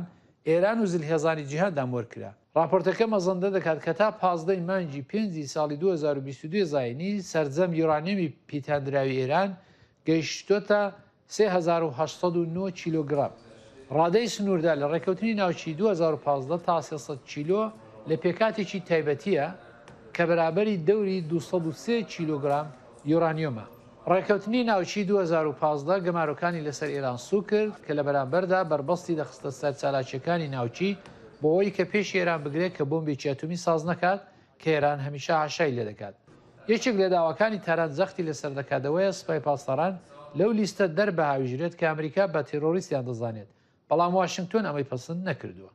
ئێران و زلهێزانی جیهاندا مۆر کرا. راپۆرتەکە مەزەندە دەکات کە تا پازدە ی مانگی پێنجی ساڵی دوو هەزار و بیست و دوو زاینی سەرجەم یۆرانیۆمی پیتاندراوی ئێران گەیشتۆتە سێ هەزار و هەشت سەد و نۆ کیلۆگرام. ڕادەی سنووردا لە ڕێکەوتنی ناوچی دوو هەزار و پازدە تا سێ سەد کیلۆ لە پێکاتێکی تایبەتیە کە بەرابەری دەوری دوو سەد و سێ کیلۆگرام یۆرانیۆمە. ڕێکەوتنی ناوچی دوو هەزار و پازدە گەمارۆکانی لەسەر ئێران سوو کرد کە لە بەرامبەردا بەربەستی دەخستە سەر چالاکیەکانی ناوچی بۆ ئەوەی کە پێشی ئێران بگرێت کە بۆمبێکی ئەتومی ساز نەکات کە ئێران هەمیشە حاشای لێ دەکات. یەکێک لە داواکانی تاران جەختی لەسەر دەکات ئەوەیە سپای پاسداران لەو لیستە دەربهاویژرێت کە ئەمریکا بە تێرۆریستیان دەزانێت، بەڵام واشنگتۆن ئەمەی پەسند نەکردووە.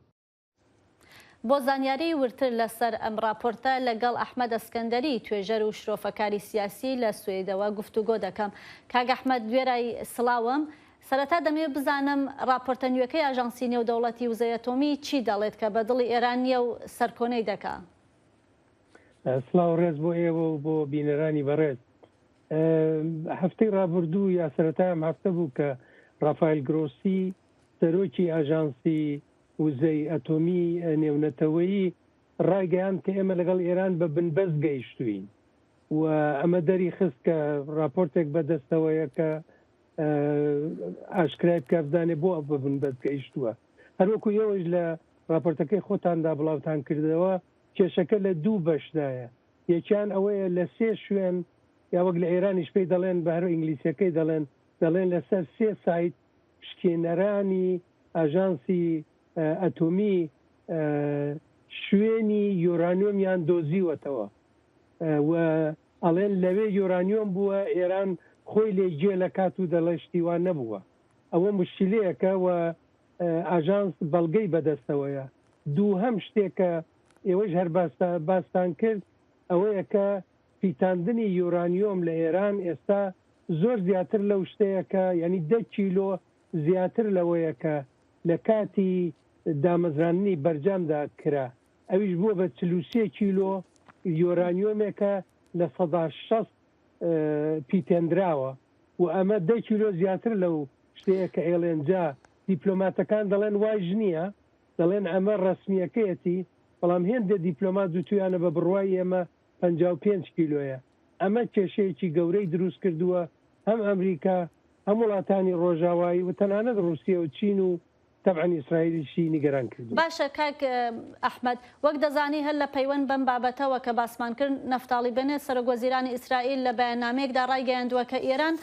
بۆ زانیاری وردتر لەسەر ئەم راپۆرتە لەگەڵ ئەحمەد ئەسکەندەری توێژەر و شرۆفەکاری سیاسی لە سوێدەوە گفتوگۆ دەکەم. کاک ئەحمەد، دوێرای سڵاوم. سەرەتا دەمەوێت بزانم راپۆرتە نوێکەی ئاژانسی نێودەوڵەتی وزەی ئەتۆمی چی دەڵێت کە بە دڵی ئێران نییە و سەرکۆنەی دەکا؟ سڵاو ڕێز بۆ ئێوە و بۆ بینەرانی بەڕێز. هەفتەی ڕابردوو یا سەرەتای ئەم هەفتە بوو کە ڕافائل گرۆسی، سەرۆکی ئاژانسی وزەی ئەتۆمی نێونەتەوەیی، ڕایگەیاند کە ئێمە لەگەڵ ئێران بە بنبەست گەیشتووین و ئەمە دەری خست کە ڕاپۆرتێک بەدەستەوەیە کە ئاشکرای بکە بزانێ بۆ ئەو بە بنبەست گەیشتووە. هەروەکو ئێوەش لە ڕاپۆرتەکەی خۆتاندا بڵاوتان کردەوە، کێشەکە لە دوو بەشدایە. یەکیان ئەوەیە لە سێ شوێن، یا وەک لە ئێرانیش پێی دەڵێن، بە هەر ئینگلیسیەکەی دەڵێن، دەڵێن لەسەر سێ سایت پشکێنەرانی ئاژانسی ئەتۆمی شوێنی یۆرانیۆمیان دۆزیوەتەوە و ئەڵێن لەوێ یۆرانیۆم بووە، ئێران خۆی لێ گوێ لە کات و دەڵێ شتی وان نەبووە. ئەوە مشکلەیەکە و ئاژانس بەڵگەی بەدەستەوەیە. دووهەم شتێکە ئێوەش هەر باستان کرد، ئەوەیە کە پیتاندنی یۆرانیۆم لە ئێران ئێستا زۆر زیاتر لەو شتەیە کە، یعنی دە کیلۆ زیاتر لەوەیە کە لە کاتی دامەزراندنی بەرجامدا کرا. ئەویش بووە بە چل و سێ کیلۆ یۆرانیۆمێکە لە سەدا شەست پیتێندراوە و ئەمە دە کیلۆ زیاتر لەو شتەیە کە ئێڵێن. جا دیپلۆماتەکان دەڵێن وایش نییە، دەڵێن ئەمە ڕەسمیەکەیەتی، بەڵام هێندێ دیپلۆمات دوتویانە بە بڕوای ئێمە پەنجا و پێنج کیلۆیە. ئەمە کێشەیەکی گەورەی دروست کردووە، هەم ئەمریکا، هەم وڵاتانی ڕۆژاوایی و تەنانەت ڕووسیە و چین و تەبعەن ئیسرائیلیشی نیگەران کردووە. باشە کاک ئەحمەد، وەک دەزانی هەر لە پەیوەند بەم بابەتەوە کە باسمان کرد، نەفتاڵی بەنێت سەرۆک وەزیرانی ئیسرائیل لە بەیاننامەیەکدا ڕایگەیاندووە کە ئێران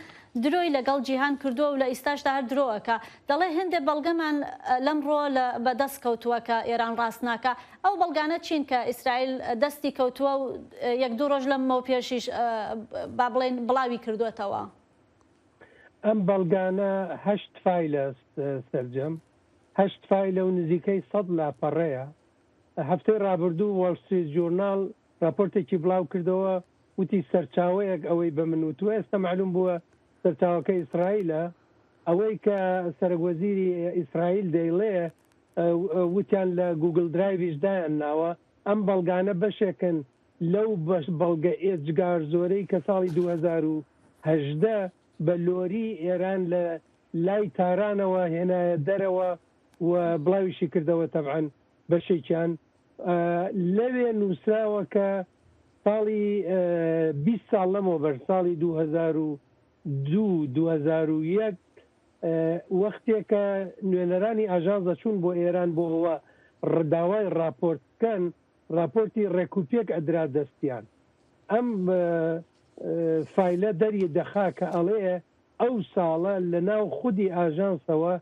درۆی لەگەڵ جیهان کردووە و لە ئیستاشدا هەر درۆ ئەکا. دەڵێ هەندێ بەڵگەمان لەم ڕۆ لە بەدەست کەوتووە کە ئێران ڕاست ناکا. ئەو بەڵگانە چین کە ئیسرائیل دەستی کەوتووە و یەک دوو ڕۆژ لەمەو پێشیش با بڵێن بڵاوی کردووەتەوە؟ ئەم بەڵگانە هەشت فایلە سەرجەم هەشت فایلە و نزیکەی سەد لاپەڕەیە. هەفتەی ڕابردوو وۆڵ ستریت جورناڵ راپۆرتێکی بڵاو کردەوە، وتی سەرچاوەیەک ئەوەی بە من وتووە، ئێستا مەعلوم بووە سەرچاوەکە ئیسرائیلە. ئەوەی کە سەرۆک وەزیری ئیسرائیل دەیڵێ، وتیان لە گوگل درایڤیش دایان ناوە. ئەم بەڵگانە بەشێکن لەو بەش بەڵگە ئێجگار زۆرەی کە ساڵی دوو هەزار و هەژدە بە لۆری ئێران لە لای تارانەوە هێنایە دەرەوە و بڵاویشی کردەوە تەبعەن بەشێکیان لەوێ نووسراوە کە ساڵی بیست ساڵ لەمەوبەر، ساڵی دوو هەزار و دوو، دوو هەزار و یەک، وەختێکە نوێنەرانی ئاژانس دەچوون بۆ ئێران بۆ ئەوە داوای راپۆرت بکەن، راپۆرتی ڕێکوپێک ئەدرا دەستیان. ئەم فایلە دەری دەخا کە ئەڵێ ئەو ساڵە لە ناو خودی ئاژانسەوە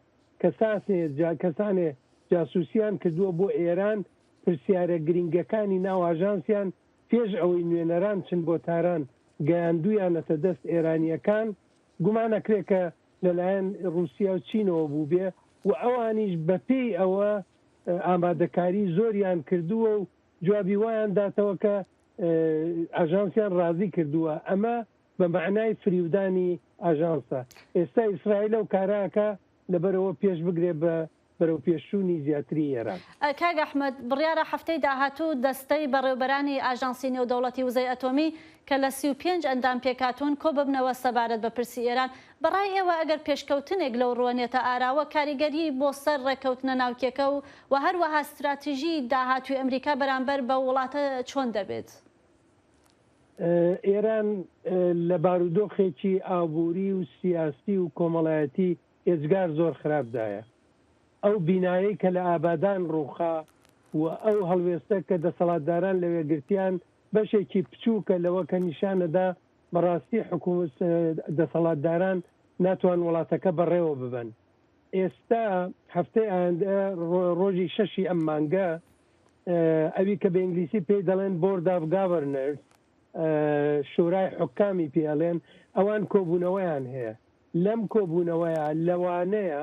کەسانێ جا-، کەسانێ جاسوسیان کردووە بۆ ئێران، پرسیارە گرنگەکانی ناو ئاژانسیان پێش ئەوەی نوێنەران چن بۆ تاران گەیاندوویانەتە دەست ئێرانیەکان. گومانەکرێ کە لەلایەن رووسیا و چینەوە بوو بێ و ئەوانیش بە پێی ئەوە، ئە، ئامادەکاری زۆریان کردووە و جوابی وایان داتەوە کە، ئە، ئاژانسیان ڕازی کردووە. ئەمە بە معنای فریودانی ئاژانسە. ئێستا ئیسرائیل ئەو کاراکە لەبەرەوە پێش بگرێ بە بەرەو پێشچوونی زیاتری ئێران. کاک ئەحمەد، بڕیارە هەفتەی داهاتوو دەستەی بەڕێوبەرانی ئاژانسی نێودەوڵەتی وزەی ئەتۆمی کە لە سی و پێنج ئەندام پێکهاتوون کۆ ببنەوە سەبارەت بە پرسی ئێران. بەڕای ئێوە ئەگەر پێشکەوتنێک لەو ڕوانێتە ئاراوە، کاریگەری بۆ سەر ڕێککەوتنە ناوکیەکە و، و هەروەها استراتیژی داهاتووی ئەمریکا بەرامبەر بە وڵاتە چۆن دەبێت؟ ئێران، ئە، لە بارودۆخێکی ئابووری و سیاسی و کۆمەڵایەتی ئێجگار زۆر خراپدایە. ئەو بینایەی کە لە ئابادان ڕووخا و ئەو هەڵوێستە کە دەسەڵاتداران لەوێ گرتیان، بەشێکی بچووکە لەوە کە نیشانەدا بەڕاستی حکومت، ئە، دەسەڵاتداران ناتوان وڵاتەکە بەڕێوە ببەن. ئێستا هەفتەی ئایندە، ڕۆ-، ڕۆژی شەشی ئەم مانگە، ئە، ئەوی کە بە ئینگلیسی پێی دەڵێن Board of Governors، ئە، شورای حکامی پێ ئەڵێن، ئەوان کۆبوونەوەیان هەیە. لەم کۆبوونەوەیە لەوانەیە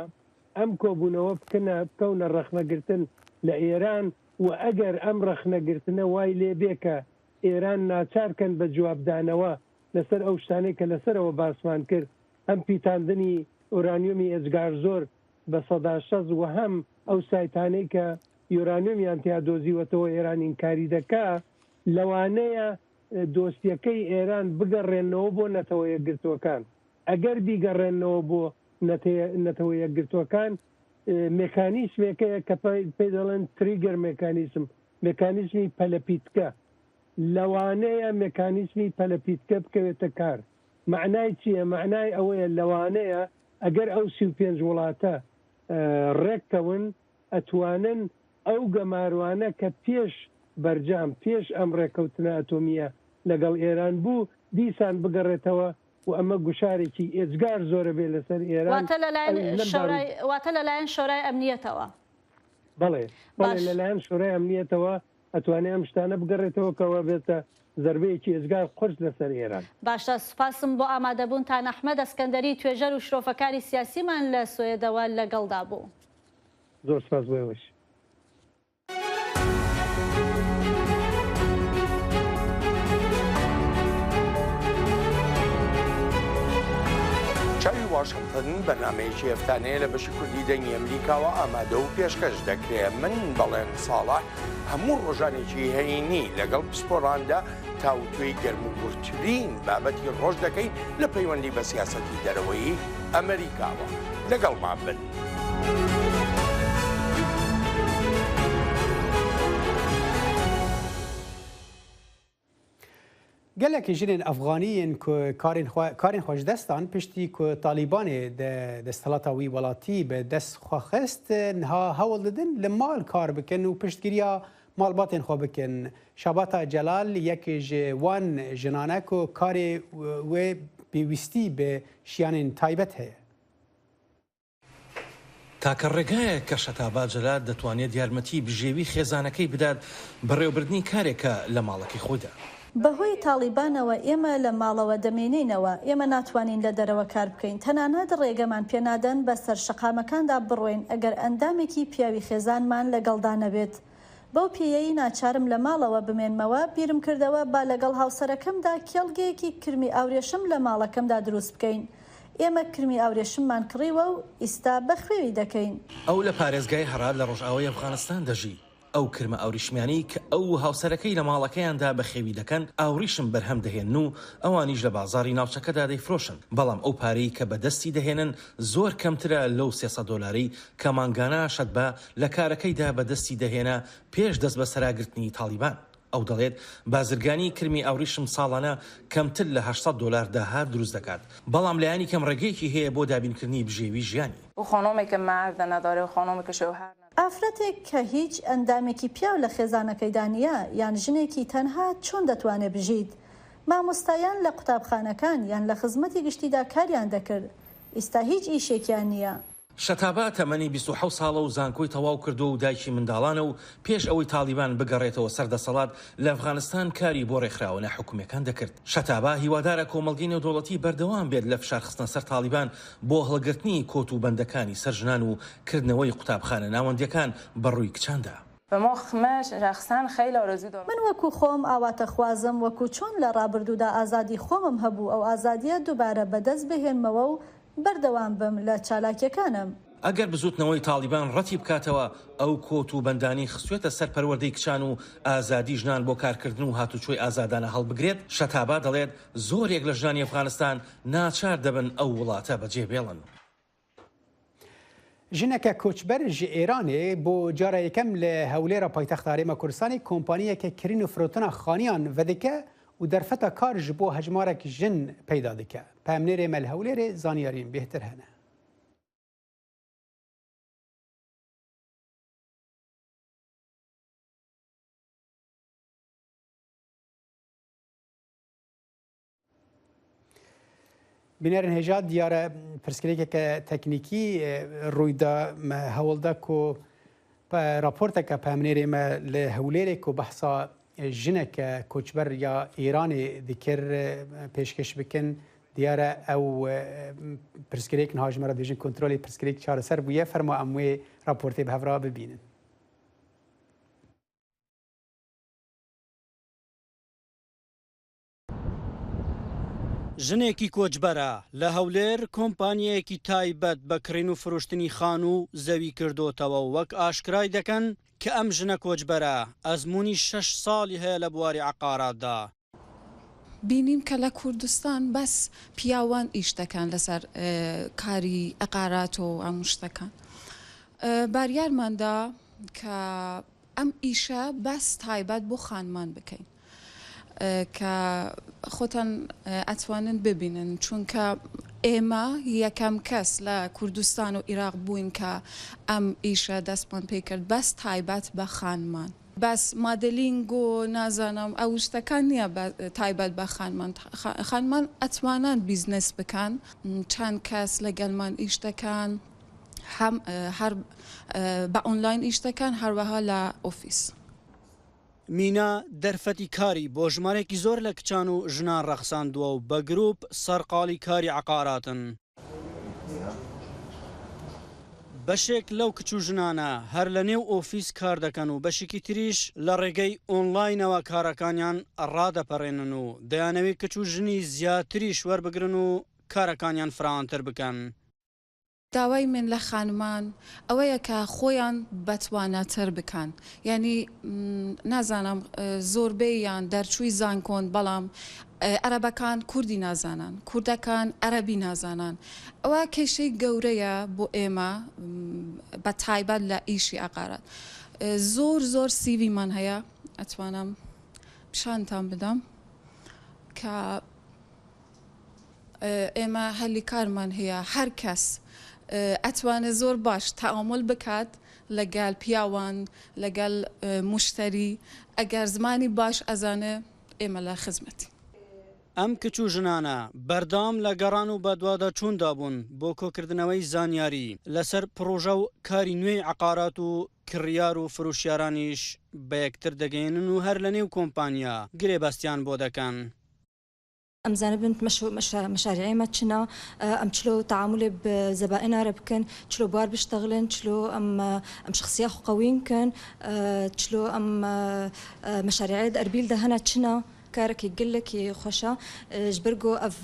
ئەم کۆبوونەوە بکەنە، بکەونە ڕەخنەگرتن لە ئێران و ئەگەر ئەم ڕەخنەگرتنە وای لێ بێ کە ئێران ناچارکەن بە جوابدانەوە لەسەر ئەو شتانەی کە لەسەرەوە باسمان کرد، هەم پیتاندنی ئۆرانیۆمی ئێجگار زۆر بە سەدا شەست و هەم ئەو سایتانەی کە یۆرانیۆمیان تیا دۆزیوەتەوە ئێران ئینکاری دەکا، لەوانەیە، ئە، دۆستیەکەی ئێران بگەڕێنەوە بۆ نەتەوە یەکگرتووەکان. ئەگەر بیگەڕێنەوە بۆ نەتەیە-، نەتەوە یەکگرتووەکان، ئە، مێکانیسمێکەیە کە پێی، پێی دەڵێن trigger mechanism، مێکانیسمی پەلەپیتکە. لەوانەیە مێکانیسمی پەلەپیتکە بکەوێتە کار. معنای چییە؟ معنای ئەوەیە لەوانەیە ئەگەر ئەو سی و پێنج وڵاتە، ئە، ڕێککەون، ئەتوانن ئەو گەماروانە کە پێش بەرجام، پێش ئەم ڕێککەوتنە ئەتۆمیە لەگەڵ ئێران بوو، دیسان بگەڕێتەوە و ئەمە گوشارێکی ئێجگار زۆرە بێ لەسەر ئێران. واتە لەلایەن ئەویش لەم شەورای، واتە لەلایەن شەورای ئەمنیەتەوە؟ بەڵێ، بەڵێ، باش. لەلایەن شورای ئەمنیەتەوە ئەتوانێ ئەم شتانە بگەڕێتەوە کەەوە بێتە زربەیەکی ئێجگار قورس لەسەر ئێران. باشە، سوپاسم بۆ ئامادەبوونتان. ئەحمەد ئەسکەندەری، توێژەر و شرۆفەکاری سیاسیمان لە سوێدەوە لەگەڵدا بوو. زۆر سپاس بۆ ئێوەش. چاوی واشنگتن بەرنامەیەکی هەفتانەیە لە بەشی کوردی دەنگی ئەمریکاوە ئامادە و پێشکەش دەکرێت. من بەڵێن ساڵح هەموو ڕۆژانێکی هەینی لەگەڵ پسپۆراندا تاوتوێی گەرموگورترین بابەتی ڕۆژ دەکەین لە پەیوەندی بە سیاسەتی دەرەوەی ئەمریکاوە. لەگەڵمان بن. Gelekî jinên Efxanî yên ku karên xwe, karên xwe ji dest dan, piştî ku Talîbanê de desthilata wî welatî bi dest xwe xist, niha hewl didin li mal kar bikin û piştgiriya malbatên xwe bikin. Şabata Celal yekê ji wan jinan e ku karê wê pêwîstî bi şiyanên taybet heye. تاکە ڕێگایە کە شەتابا جەلال دەتوانێت یارمەتی بژێوی خێزانەکەی بدات بەڕێوەبردنی کارێکە لە ماڵەکەی خۆیدا. بەهۆی تاڵیبانەوە ئێمە لە ماڵەوە دەمێنینەوە، ئێمە ناتوانین لە دەرەوە کار بکەین، تەنانەت ڕێگەمان پێنادەن بە سەر شەقامەکاندا بڕۆین ئەگەر ئەندامێکی پیاوی خێزانمان لەگەڵدا نەبێت. بەو پێیەی ناچارم لە ماڵەوە بمێنمەوە، بیرم کردەوە با لەگەڵ هاوسەرەکەمدا کێڵگەیەکی کرمی ئاورێشم لە ماڵەکەمدا دروست بکەین. ئێمە کرمی ئاورێشممان کڕیوە و ئیستا بە خوێوی دەکەین. ئەو لە پارێزگای هەرات لە ڕۆژئاوای ئەفغانستان دەژی. ئەو کرمە ئاوریشمیانەی کە ئەو و هاوسەرەکەی لە ماڵەکەیاندا بە خوێوی دەکەن، ئاوریشم بەرهەم دەهێنن و ئەوانیش لە بازاڕی ناوچەکەدا دەیفرۆشن. بەڵام ئەو پارەی کە بەدەستی دەهێنن زۆر کەمترە لەو سێ سەد دۆلاری کە مانگانە شەتبا لە کارەکەیدا بەدەستی دەهێنا پێش دەست بە سەراگرتنی تاڵیبان. ئەو دەڵێت، بازرگانی کرمی ئاوریشم ساڵانە کەمتر لە هەشت سەد دۆلار داهات دروست دەکات، بەڵام لایەنی کەم ڕێگەیەکی هەیە بۆ دابینکردنی بژێوی ژیانی. و خانمی که مرد نداره و خانمی که شوهر نداره. ئافرەتێک کە هیچ ئەندامێکی پیاو لە خێزانەکەیدا نییە، یان ژنێکی تەنها چۆن دەتوانێت بژیت؟ مامۆستایان لە قوتابخانەکان یان لە خزمەتی گشتیدا کاریان دەکرد، ئیستا هیچ ئیشێکیان نییە. شەتابا تەمەنی بیست و حەوت ساڵە و زانکۆی تەواو کردووە و دایکی منداڵانە و پێش ئەوەی تاڵیبان بگەڕێتەوە سەر دەسەڵات، لە ئەفغانستان کاری بۆ ڕێکخراوە ناحکومیەکان دەکرد. شەتابا هیوادارە کۆمەڵگەی نێودەوڵەتی بەردەوام بێت لە فشارخستنە سەر تاڵیبان بۆ هەڵگرتنی کۆت و بەندەکانی سەر ژنان و کردنەوەی قوتابخانە ناوەندیەکان بەڕووی کچاندا. به ما، من شخصاً خیلی آرزو دارم. من وەکو خۆم ئاواتە خوازم، وەکو چۆن لە ڕابردوودا ئازادی خۆمم هەبوو، ئەو ئازادیە دووبارە بەدەست بهێنمەوە و بەردەوام بم لە چالاکیەکانم. ئەگەر بزوتنەوەی تاڵیبان ڕەتی بکاتەوە ئەو کۆت و بەندانی خستوێتە سەر پەروەردەی کچان و ئازادی ژنان بۆ کارکردن و هاتوچۆی ئازادانە هەڵبگرێت، شەتابا دەڵێت زۆرێک لە ژنانی ئەفغانستان ناچار دەبن ئەو وڵاتە بەجێ بێڵن. Jineke koçber ji Êranê bo cara yekem li Hewlêra paytexta Herêma Kurdistanê kompaniyeke kirîn û firotina xaniyan vedike û derfeta kar ji bo hejmarek jin peyda dike. Peyamnêrê me li Hewlêrê zanyariyên bêhtir hene. Bînerên hêja, diyar e, pirsgirêkeke teknîkî, e, rûy da. Me hewl da ku pe-, raporteke peyamnêrê me li Hewlêrê ku behsa, e, jineke koçber ya Îranê dikir, e, pêşkêş bikin. Diyar e, ew, e, pirsgirêk niha ji me re dibêjin kontrolê pirsgirêk çareser bûye. Fermo em wê raportê bi hev re bibînin. Jinekî koçber e. Li Hewlêr kompaniyeyekî taybet bi kirîn û firûştinî xan û zewî kirdotewê û wek aşkiray dekin ke em jine koçber e, ezmûnî şeş salî heye li biwarî eqarat de. بینیم کە لە کوردستان بەس پیاوان ئیش دەکەن لەسەر کاری ئەقارات و ئەم شتەکان. باریارماندا کە ئەم ئیشە بەس تایبەت بۆ خانمان بکەین کە خۆتان ئەتوانن ببینن، چونکە ئێمە یەکەم کەس لە کوردستان و عێراق بووین کە ئەم ئیشە دەستمان پێ کرد بەس تایبەت بە خانمان. بەس مادلینگ و نازانم ئەو شتەکان نییە تایبەت بە خانمان. خانمان ئەتوانن بیزنس بکەن، چەند کەس لەگەلمان ئیش دەکەن، هەم هەر بە ئۆنلاین ئیش دەکەن، هەروەها لە ئۆفیس. مینا دەرفەتی کاری بۆ ژمارەیەکی زۆر لە کچان و ژنان ڕەخساندووە و بە گروپ سەرقاڵی کاری عەقاراتن. بەشێک لەو کچ و ژنانە هەر لە نێو ئۆفیس کار دەکەن و بەشێکی تریش لە ڕێگەی ئۆنلاینەوە کارەکانیان ڕادەپەڕێنن و دەیانەوێت کچ و ژنی زیاتریش وەربگرن و کارەکانیان فراوانتر بکەن. داوای من لە خانمان ئەوەیە کە خۆیان بەتواناتر بکەن، یعنی نازانم زۆربەیان دەرچووی زانکۆن، بەڵام عەرەبەکان کوردی نازانن، کوردەکان عەرەبی نازانن. ئەوە کێشەی گەورەیە بۆ ئێمە، بە تایبەت لە ئیشی ئەقارات. زۆر زۆر سیڤیمان هەیە، ئەتوانم پیشانتان بدەم کە ئێمە هەلی کارمان هەیە، هەر کەس ئەتوانێت زۆر باش تەعامل بکات لەگەل پیاوان، لەگەل موشتەری. ئەگەر زمانی باش ئەزانێ، ئێمە لە خزمەتی. ئەم کچ و ژنانە بەردەوام لە گەڕان و بەدواداچووندا بوون بۆ کۆکردنەوەی زانیاری لەسەر پڕۆژە و کاری نوێی عەقارات و کڕیار و فرۆشیارانیش بە یەکتر دەگەیەنن و هەر لە نێو کۆمپانیا گرێبەستیان بۆ دەکەن. ئەم زانبن مەشاریعێمە چنە، ئەم چلۆ تەعاملێ بە زەبائنارە بکەن، چلۆ بوار بشتەغلن، چلۆ ئەم ئەم شخصیە خو قەوین کەن، چلۆ ئەم مەشاریعێ ئەربیل دە هەنە چنە. کارێکی گەلێکی خۆشە، ji ber ku ev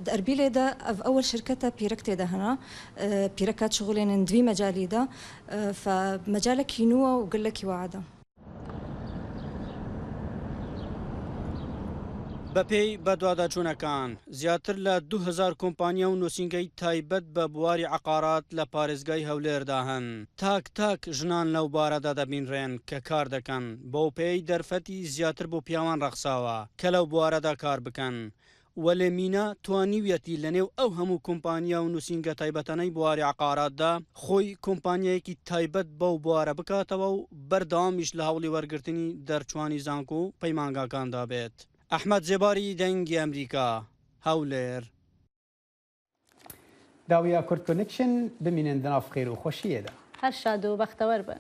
di Erbilê de ev ewil şirkete pîrek tê de hene, pîreka şixulênin di vî mecalî de, fe mecarekî nû ye û gelekî we'd e. بەپێی بەدواداچوونەکان، زیاتر لە دوو هەزار کۆمپانیا و نووسینگەی تایبەت بە بواری عەقارات لە پارێزگای هەولێردا هەن. تاک تاک ژنان لەو بوارەدا دەبینرێن کە کار دەکەن، بەو پێی دەرفەتی زیاتر بۆ پیاوان ڕەخساوە کە لەو بوارەدا کار بکەن. وەلێ مینا توانیویەتی لە نێو ئەو هەموو کۆمپانیا و نووسینگە تایبەتانەی بواری عەقاراتدا خۆی کۆمپانیایەکی تایبەت بەو بوارە بکاتەوە و بەردەوامیش لە هەوڵی وەرگرتنی دەرچوانی زانکۆ و پەیمانگاکاندا بێت. ئەحمەد زێباری، دەنگی ئەمریکا، هەولێر. Dawiya Kurd Connection, bimînin di nav xêr û xweşiyê de. Her şad û bextewer bin.